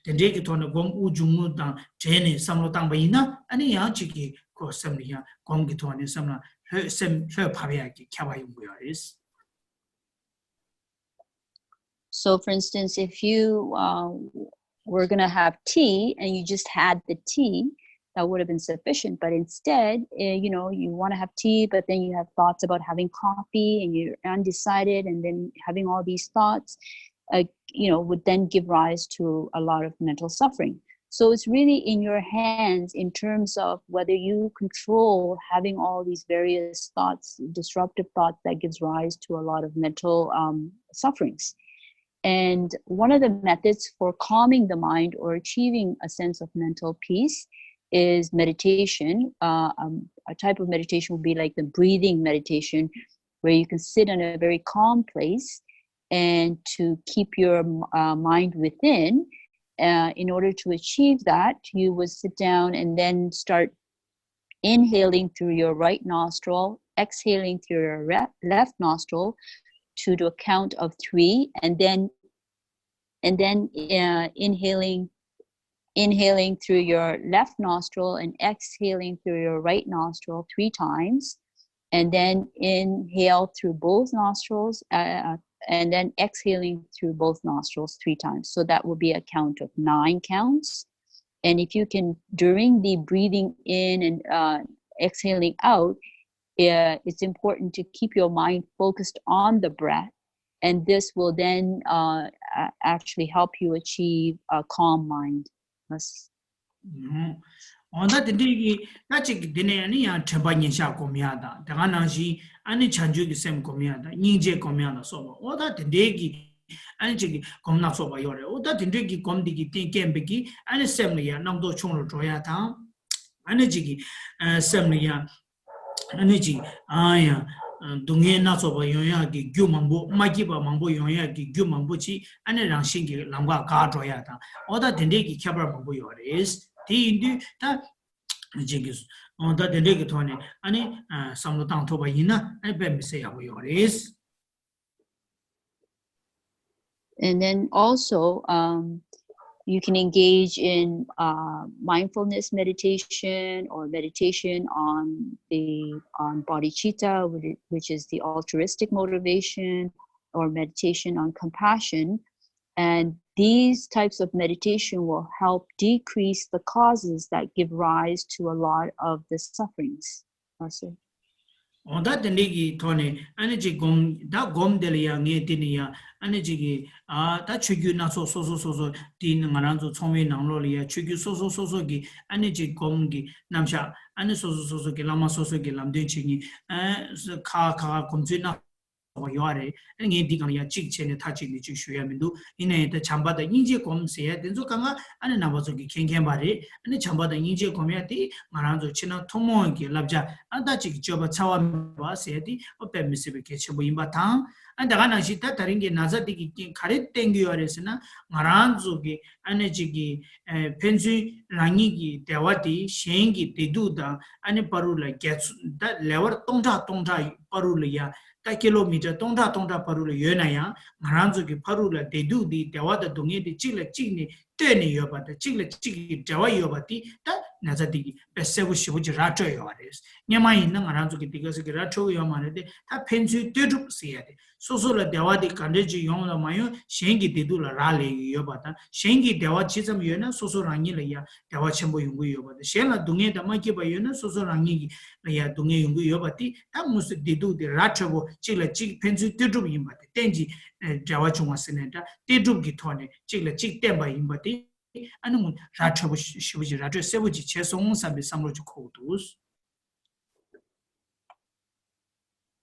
དེ་འདྲའི་གི་ཐོག་ནས་སྒོམ། དབུགས་འབྱུང་རྔུབ་དང་འབྲེལ་ནས་བསམ་བློ་བཏང་པ་ཡིན་ན། ཨ་ནི་ཡང་ཅིག་གིས་ཁོ་སེམས་ལ་ཡང་སྒོམ་གྱི་ཐོག་ནས་སེམས་ལ་ལྷོད། སེམས་ལྷོད་བབས་ཡག་གི་ཁྱད་པར་ཡོང་གི་ཡོད་རེད། So, for instance, if you uh, were going to have tea and you just had the tea, that would have been sufficient. But instead, uh, you know, you want to have tea, but then you have thoughts about having coffee and you're undecided, and then having all these thoughts, uh, you know, would then give rise to a lot of mental suffering. So it's really in your hands in terms of whether you control having all these various thoughts, disruptive thoughts that gives rise to a lot of mental um, sufferings. And one of the methods for calming the mind or achieving a sense of mental peace is meditation. Uh, um, a type of meditation would be like the breathing meditation, where you can sit in a very calm place and to keep your uh, mind within. Uh, in order to achieve that, you would sit down and then start inhaling through your right nostril, exhaling through your re- left nostril to the count of three, and then and then uh, inhaling inhaling through your left nostril and exhaling through your right nostril three times, and then inhale through both nostrils, uh, and then exhaling through both nostrils three times. So that will be a count of nine counts. And if you can, during the breathing in and uh, exhaling out, uh, it's important to keep your mind focused on the breath, and this will then uh, a- actually help you achieve a calm mind. Yes. འོ་ད་དེ་འདྲའི་གི་ད་ཅིག་དེ་ནས་ཨ་ནི་ཡང་དྲན་པ་ཉིན་ཞག་སྒོམ་ཡག་དང་དེ་ག་ནང་བཞིན་ཨ་ནི་བྱང་ཆུབ་ཀྱི་སེམས་སྒོམ་ཡག་དང་སྙིང་རྗེ་སྒོམ་ཡག་དང་སོགས་པ་འོ་ད་དེ་འདྲའི་གི་ཨ་ནི་ཅིག་གི་སྒོམ་སྣ་ཚོགས་པ་ཡོད་རེད། འོ་ད་དེ་འདྲའི་གི་སྒོམ་འདི་གི་རྐྱེན་རྐྱེན་པས་གི་ཨ་ནི་སེམས་ལ་ཡང་རྣམ་རྟོག་ཆུང་རུ་འགྲོ་ཡག་དང་ཨ་ནི་ཅིག་གི་ཨ་སེམས་ལ་ཡང་ཨ་ནི་ཅིག་ཨ་ཡང་སྡུག་བསྔལ་སྣ་ཚོགས་པ་ཡོང་ཡག་གི་རྒྱུ་མང་པོ་མ་སྐྱིད་པ་མང་པོ་ཡོང་ཡག་གི་རྒྱུ་མང་པོ་ཅིག་ཨ་ནི་རང་བཞིན་གྱི་ལམ་ཁ་འགག་འགྲོ་ཡག་དང་འོ་ད་དེ་འདྲའི་གི་ཁྱད་པར་མང་པོ་ཡོད་རེད། དེ་ཡིན་དུས་ད་ཅིག་གི་འོ་ད་དེ་འདྲའི་གི་ཐོག་ནས་ཨ་ནི་བསམ་བློ་བཏང་ཐུབ་པ་ཡིན་ན་ཨ་ནི་དཔེ་མི་སྲིད་ཡག་པོ་ཡོད་རེད། And then also, um, you can engage in uh, mindfulness meditation or meditation on the on bodhicitta, which is the altruistic motivation, or meditation on compassion. And these types of meditation will help decrease the causes that give rise to a lot of the sufferings. Also. འོ་ད་དེ་འདྲའི་གི་ཐོག་ནས་ཨ་ནི་ཅིག་སྒོམ་ད་སྒོམ་དེ་ལ་ཡང་ངས་དེ་ནས་ཡང་ཨ་ནི་ཅིག་གི་ཨ་ད་ཆོས་བརྒྱུད་སྣ་ཚོགས་སོ་སོ་སོ་སོ་དེ་ནི་ང་རང་ཚོ་ཚོང་པའི་ནང་ལོགས་ལ་ཡང་ཆོས་བརྒྱུད་སོ་སོ་སོ་སོ་གི་ཨ་ནི་ཅིག་སྒོམ་གི་རྣམ་གཞག་ཨ་ནི་སོ་སོ་སོ་སོ་གི་བླ་མ་སོ་སོ་གི་ལམ་སྟོན་བྱེད་མཁན་ཨ་ཁ་ཁ་ཁ་སྒོམ་ཚུལ་སྣ་ཚོགས་པ་ཡོད་རེད། ཨ་ནི་ངས་འདི་གང་ཡང་གཅིག་བྱས་ནས་མཐའ་གཅིག་ནས་གཅིག་ཞུ་ཡ་མི་འདུག་ཡིན་ན་ཡང་ད་བྱམས་པ་དང་སྙིང་རྗེ་སྒོམ་ཟེར་ཡ་དེ་ཚོ་གང་ག་ཨ་ནི་རྣམ་པ་ཚོ་གི་མཁྱེན་མཁྱེན་པ་རེད། ཨ་ནི་བྱམས་པ་དང་སྙིང་རྗེ་སྒོམ་ཡ་དེ་ང་རང་ཚོ་ཕྱི་ནང་ཐུན་མོང་གི་བསླབ་བྱ་ཨ་ད་ཅིག་གི་སྤྱོད་པ་འཚེ་བ་མེད་པ་ཟེར་ཡ་དེ་ཨོ་དཔེ་མི་སྲིད་པའི་གལ་ཆེན་པོ་ཡིན་པ་དང་། ཨ་ད་ག་ནང་བཞིན་ད་ད་རིང་གི་ན་ཚ་འདི་གི་རྐྱེན་ག་རེ་བསྟན་གྱི་ཡོད་རེད་ཟེར་ན་ང་རང་ཚོ་གི་ཨ་ནི་ཅིག་གི་ཨ་ཕན་ཚུན་རང་ཉིད་ཀྱི་བདེ་བ་དེ་གཞན་གྱི་བདེ་སྡུག་དང་ཨ་ནི་བར་དུ་ལ་རྒྱ་མཚོ་ད་ལེ་བར་སྟོང་ཕྲག་སྟོང་ཕྲག་བར་དུ་ལ་ཡ་ད་ཀི་ལོ་མི་ཊར་སྟོང་ཕྲག་སྟོང་ཕྲག་བར་དུ་ལ་ཡོད་ན་ཡང་ང་རང་ཚོ་གི་བར་དུ་ལ་བདེ་སྡུག་འདི་བདེ་བ་དང་སྡུག་བསྔལ་འདི་གཅིག་ལ་གཅིག་ནས་ལྟོས་ནས་ཡོད་པ་དང་གཅིག་ལ་གཅིག་གི་འབྲེལ་བ་ཡོད་པ་དེ་ད་ན་ཚ་འདི་གི་དཔེ་གསལ་པོ་ཞེ་པོ་ཅིག་ར་འཕྲོད་ཡོད་པ་རེད། སྔོན་མ་ཡིན་ན་ང་རང་ཚོ་གི་འདི་ག་ཚོད་ཀྱི་ར་འཕྲོད་ཀྱི་ཡོད་མ་རེད་དེ་ད་ཕན་ཚུན་ལྟོས་གྲུབ་ཟེར་ཡ་དེ་སོ་སོ་ལ་བདེ་བ་དེ་ག་འདྲ་ཅིག་ཡོང་ལ་མ་ཡོང་གཞན་གྱི་བདེ་སྡུག་ལ་རག་ལས་ཀྱི་ཡོད་པ་དང་གཞན་གྱི་བདེ་བ་ཇི་ཙམ་ཡོད་ན་སོ་སོ་རང་ཉིད་ལ་ཡང་བདེ་བ་ཆེན་པོ་ཡོང་གི་ཡོད་པ་དང་གཞན་ལ་སྡུག་བསྔལ་དང་མ་སྐྱིད་པ་ཡོད་ན་སོ་སོ་རང་ཉིད་ཀྱི་ལ་ཡང་སྡུག་བསྔལ་ཡོང་གི་ཡོད་པ་དེ་ད་དངོས་སུ་བདེ་སྡུག་དེ་ར་འཕྲོད་པོ་གཅིག་ལ་གཅིག་ཕན་ཚུན་ལྟོས་གྲུབ་ཡིན་པ་དེ་གཏན་གྱི་འབྲེལ་བ་བྱུང་བ་ཟེར་ནས་འདྲ་ལྟོས་གྲུབ་ཀྱི་ཐོག་ནས་གཅིག་ལ་གཅིག་བརྟེན་པ་ཡིན་པ་དེ་ཨ་ནི་ར་འཕྲོད་པོ་ཞེ་པོ་ཅིག་ར་འཕྲོད་གསལ་པོ་ཅིག་བྱས་སོང་བསམ་པའི་བསམ་བློ་ཅིག་འཁོར་གྱི་འདུག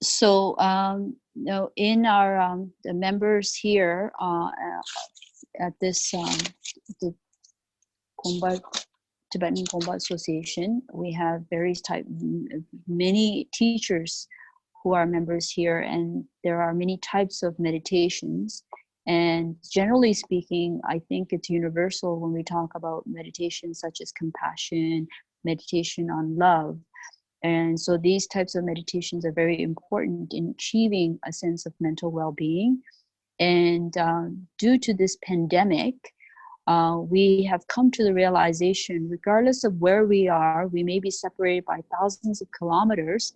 So, um, you know, in our um, the members here uh, uh, at this um, the Gompa, Tibetan Gompa Association, we have various type, m- many teachers who are members here, and there are many types of meditations. And generally speaking, I think it's universal when we talk about meditation such as compassion, meditation on love. And so these types of meditations are very important in achieving a sense of mental well being. And uh, due to this pandemic, uh, we have come to the realization, regardless of where we are, we may be separated by thousands of kilometers,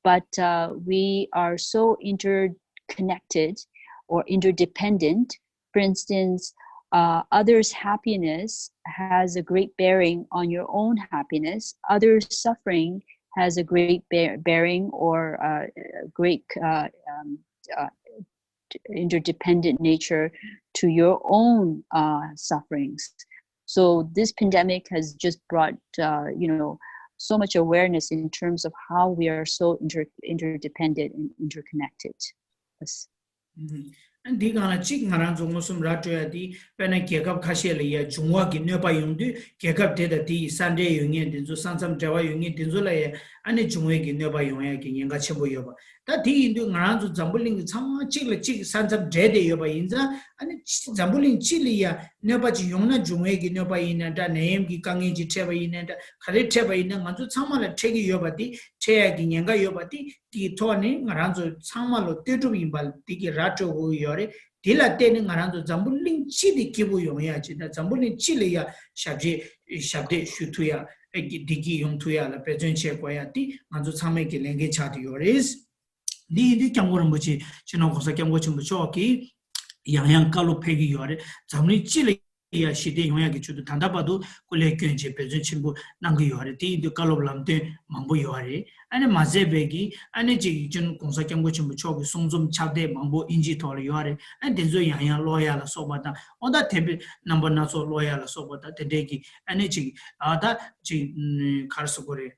but uh, we are so interconnected or interdependent. For instance, uh, others' happiness has a great bearing on your own happiness. Others' suffering has a great bear- bearing or uh, a great uh, um, uh, interdependent nature to your own uh, sufferings. So this pandemic has just brought, uh, you know, so much awareness in terms of how we are so inter- interdependent and interconnected. Yes. ཨུམ། ཨ་འདི་སྒང་ལ་གཅིག་ང་རང་ཚོ་མངོན་སུམ་ར་སྤྲོད་ཡ་དེ་དཔེར་ན་རྒྱལ་ཁབ་ཁ་ཤས་ལ་ཡ་འབྱུང་བ་གི་གནོད་པ་ཡོང་དུས་རྒྱལ་ཁབ་དེ་དང་དེ་ཡི་ས་འབྲེལ་ཡོད་མཁན་དེ་ཚོ་ས་མཚམས་འབྲེལ་བ་ཡོད་མཁན་དེ་ཚོ་ལ་ཡ་ཨ་ནི་འབྱུང་བའི་གི་གནོད་པ་ཡོང་ཡ་གི་ཉེན་ཁ་ཆེན་པོ་ཡོད་པ། ད་དེ་ཡིན་དུས་ང་རང་ཚོ་འཛམ་བུ་གླིང་གི་ཚང་མ་གཅིག་ལ་གཅིག་ས་མཚམས་འབྲེལ་བསྡད་ཡོད་པ་ཡིན་ཙང་ཨ་ནི་འཛམ་བུ་གླིང་སྤྱི་ལ་ཡ་གནོད་པ་ཅིག་ཡོང་ན་འབྱུང་བའི་གི་གནོད་པ་ཡིན་ན་འདྲ། ནད་ཡམས་ཀྱི་དཀའ་ངལ་ཅིག་འཕྲད་པ་ཡིན་ན་འདྲ། ག་རེ་འཕྲད་པ་ཡིན་ན་ང་ཚོ་ཚང་མ་ལ་འཕྲད་ཀྱི་ཡོད་པ་དེ་འཕྲད་ཡ་གི་ཉེན་ཁ་ཡོད་པ་དེ་དེའི་ཐོག་ནས་ང་རང་ཚོ་ཚང་མ་ལ་ལྟོས་གྲུབ་ཡིན་པ་དེ་གི་ར་སྤྲོད་དགོས་ཀྱི་ཡོད་རེད། དེ་ལ་བརྟེན་ནས་ང་རང་ཚོ་འཛམ་བུ་གླིང་སྤྱི་དེ་སྐྱིད་པོ་ཡོང་ཡ་ཅིག་དང་འཛམ་བུ་གླིང་སྤྱི་ལ་ཡ་ཞབས་ཕྱི་ཞབས་འདེགས་ཞུ་ཐུབ་ཡ་ཨ་གི་བདེ་སྐྱིད་ཡོང་ཐུབ་ཡ་ལ་འབད་བརྩོན་བྱེད་དགོས་ཡ་དེ་ང་ཚོ་ཚང་མས་ཀྱི་ལས་འགན་ཆགས་བསྡད་ཡོད་རེད། འདི་ཡིན་དུས་སྐྱབས་མགོན་རིན་པོ་ཆེ་སྤྱི་ནོར་༸གོང་ས་༸སྐྱབས་མགོན་ཆེན་པོ་མཆོག་གིས་ཡང་ཡང་བཀའ་སློབ་ཕེབས་ཀྱི་ཡོད་རེད། འཛམ་གླིང་སྤྱི་ལ་ཡ་ཞི་བདེ་ཡོང་ཡག་གི་ཆེད་དུ་ད་ལྟ་བར་དུ་སྐུ་ལས་བསྐྱོན་བྱས་འབད་བརྩོན་ཆེན་པོ་གནང་གི་ཡོད་རེད། དེ་ཡིན་དུས་བཀའ་སློབ་ལམ་སྟོན་མང་པོ་ཡོད་རེད། ཨ་ནི་མ་ཟད་པའི་གི་ཨ་ནི་ཅིག་སྤྱི་ནོར་༸གོང་ས་༸སྐྱབས་མགོན་ཆེན་པོ་མཆོག་གི་གསུང་རྩོམ་ཕྱག་དེབ་མང་པོ་ཨིན་ཇིའི་ཐོག་ལ་ཡོད་རེད། ཨ་ནི་དེ་ཚོ་ཡང་ཡང་ཀློག་ཡག་ལ་སོགས་པ་དང་འོ་ད་དེ་འདྲའི་རྣམ་པ་སྣ་ཚོགས་ཀློག་ཡག་ལ་སོགས་པ་དང་དེ་འདྲའི་གི་ཨ་ནི་ཅིག་ཨ་ད་ཅིག་ག་རེ་ཟེར་དགོས་རེད།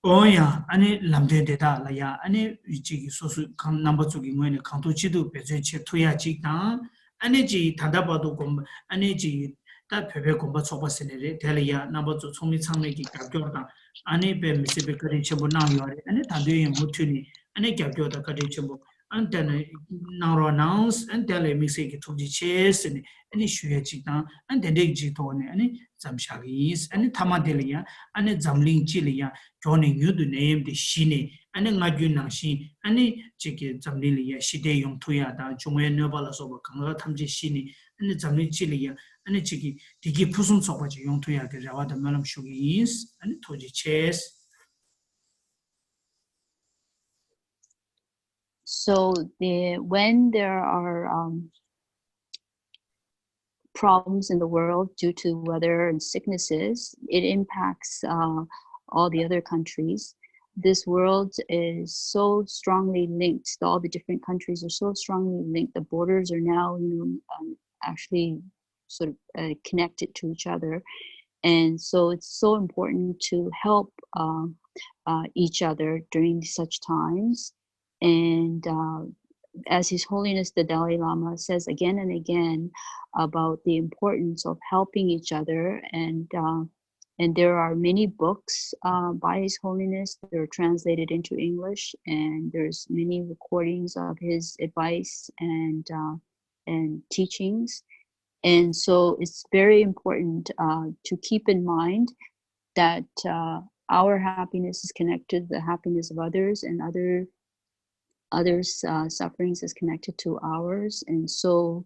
འོ་ཡང་ཨ་ནི་ལམ་སྟོན་དེ་དག་ལ་ཡང་ཨ་ནི་ཅིག་གི་སོ་སོའི་གང་རྣམ་པ་ཚོ་གི་ངོས་ནས་གང་ཐུབ་ཅི་ཐུབ་འབད་བརྩོན་བྱེད་ཐུབ་ཡ་ཅིག་དང་ཨ་ནི་ཅིག་ད་ལྟ་བར་དུ་དགོན་པ་ཨ་ནི་ཅིག་ད་བོད་པའི་དགོན་པ་ཚོགས་པ་ཟེར་ནི་རེད། དེ་ལ་ཡང་རྣམ་པ་ཚོ་ཚོགས་མི་ཚང་མས་ཀྱི་རྒྱབ་སྐྱོར་དང་ཨ་ནི་དཔེ་མི་སྲིད་པའི་བཀའ་དྲིན་ཆེན་པོ་གནང་ཡོད་རེད། ཨ་ནི་ད་དུང་ཡང་མུ་མཐུད་ནས་ཨ་ནི་རྒྱབ་སྐྱོར་དང་བཀའ་དྲིན་ཆེན་པོ་ཨ་ནི་དེ་ནས་གནང་རོགས་གནང་། ཨ་ནི་དེ་ལ་དམིགས་བསལ་གྱི་ཐུགས་རྗེ་ཆེ་ཟེར་ནས་ཨ་ནི་ཞུ་ཡ་ཅིག་དང་ཨ་ནི་དེ་འདྲའི་ཅིག་ཐོག་ནས་ཨ་ནི་མཚམས་བཞག་གི་ཡིན། ཨ་ནི་མཐའ་མ་དེ་ལ་ཡང་ཨ་ནི་འཛམ་གླིང་སྤྱི་ལ་ཡང་མགྱོགས་ནས་མྱུར་དུ་ནད་ཡམས་དེ་ཞི་ནས་ཨ་ནི་སྔ་རྒྱུན་ནང་བཞིན་ཨ་ནི་ཅིག་གི་འཛམ་གླིང་ལ་ཡང་ཞི་བདེ་ཡོང་ཐུབ་ཡ་དང་འབྱུང་བའི་གནོད་པ་ལ་སོགས་པ་གང་ཟག་ཐམས་ཅད་ཞི་ནས་ཨ་ནི་འཛམ་གླིང་སྤྱི་ལ་ཡང་ཨ་ནི་ཅིག་གི་བདེ་སྐྱིད་ཕུན་སུམ་ཚོགས་པ་ཅིག་ཡོང་ཐུབ་ཡ་གི་རེ་བ་དང་སྨོན་ལམ་ཞུ་གི་ཡིན། ཨ་ནི་ཐུགས་རྗེ་ཆེ། So the, when there are um, problems in the world due to weather and sicknesses, it impacts uh, all the other countries. This world is so strongly linked. All the different countries are so strongly linked. The borders are now, you know, um, actually sort of uh, connected to each other. And so it's so important to help uh, uh, each other during such times. And uh, as His Holiness the Dalai Lama says again and again about the importance of helping each other, and uh, and there are many books uh, by His Holiness that are translated into English, and there's many recordings of his advice and uh, and teachings. And so it's very important uh, to keep in mind that uh, our happiness is connected to the happiness of others, and other others' uh, sufferings is connected to ours. And so,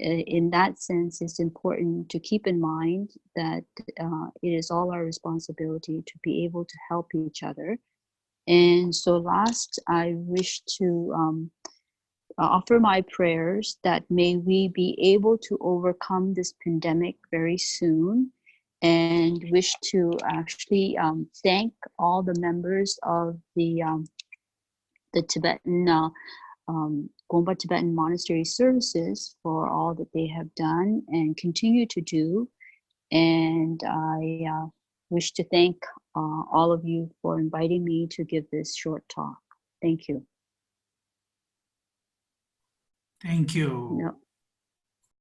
uh, in that sense, it's important to keep in mind that uh, it is all our responsibility to be able to help each other. And so, last, I wish to um, offer my prayers that may we be able to overcome this pandemic very soon, and wish to actually um, thank all the members of the um, the Tibetan uh, um, Gompa Tibetan Monastery Services for all that they have done and continue to do. And I uh, wish to thank uh, all of you for inviting me to give this short talk. Thank you. Thank you. Yeah.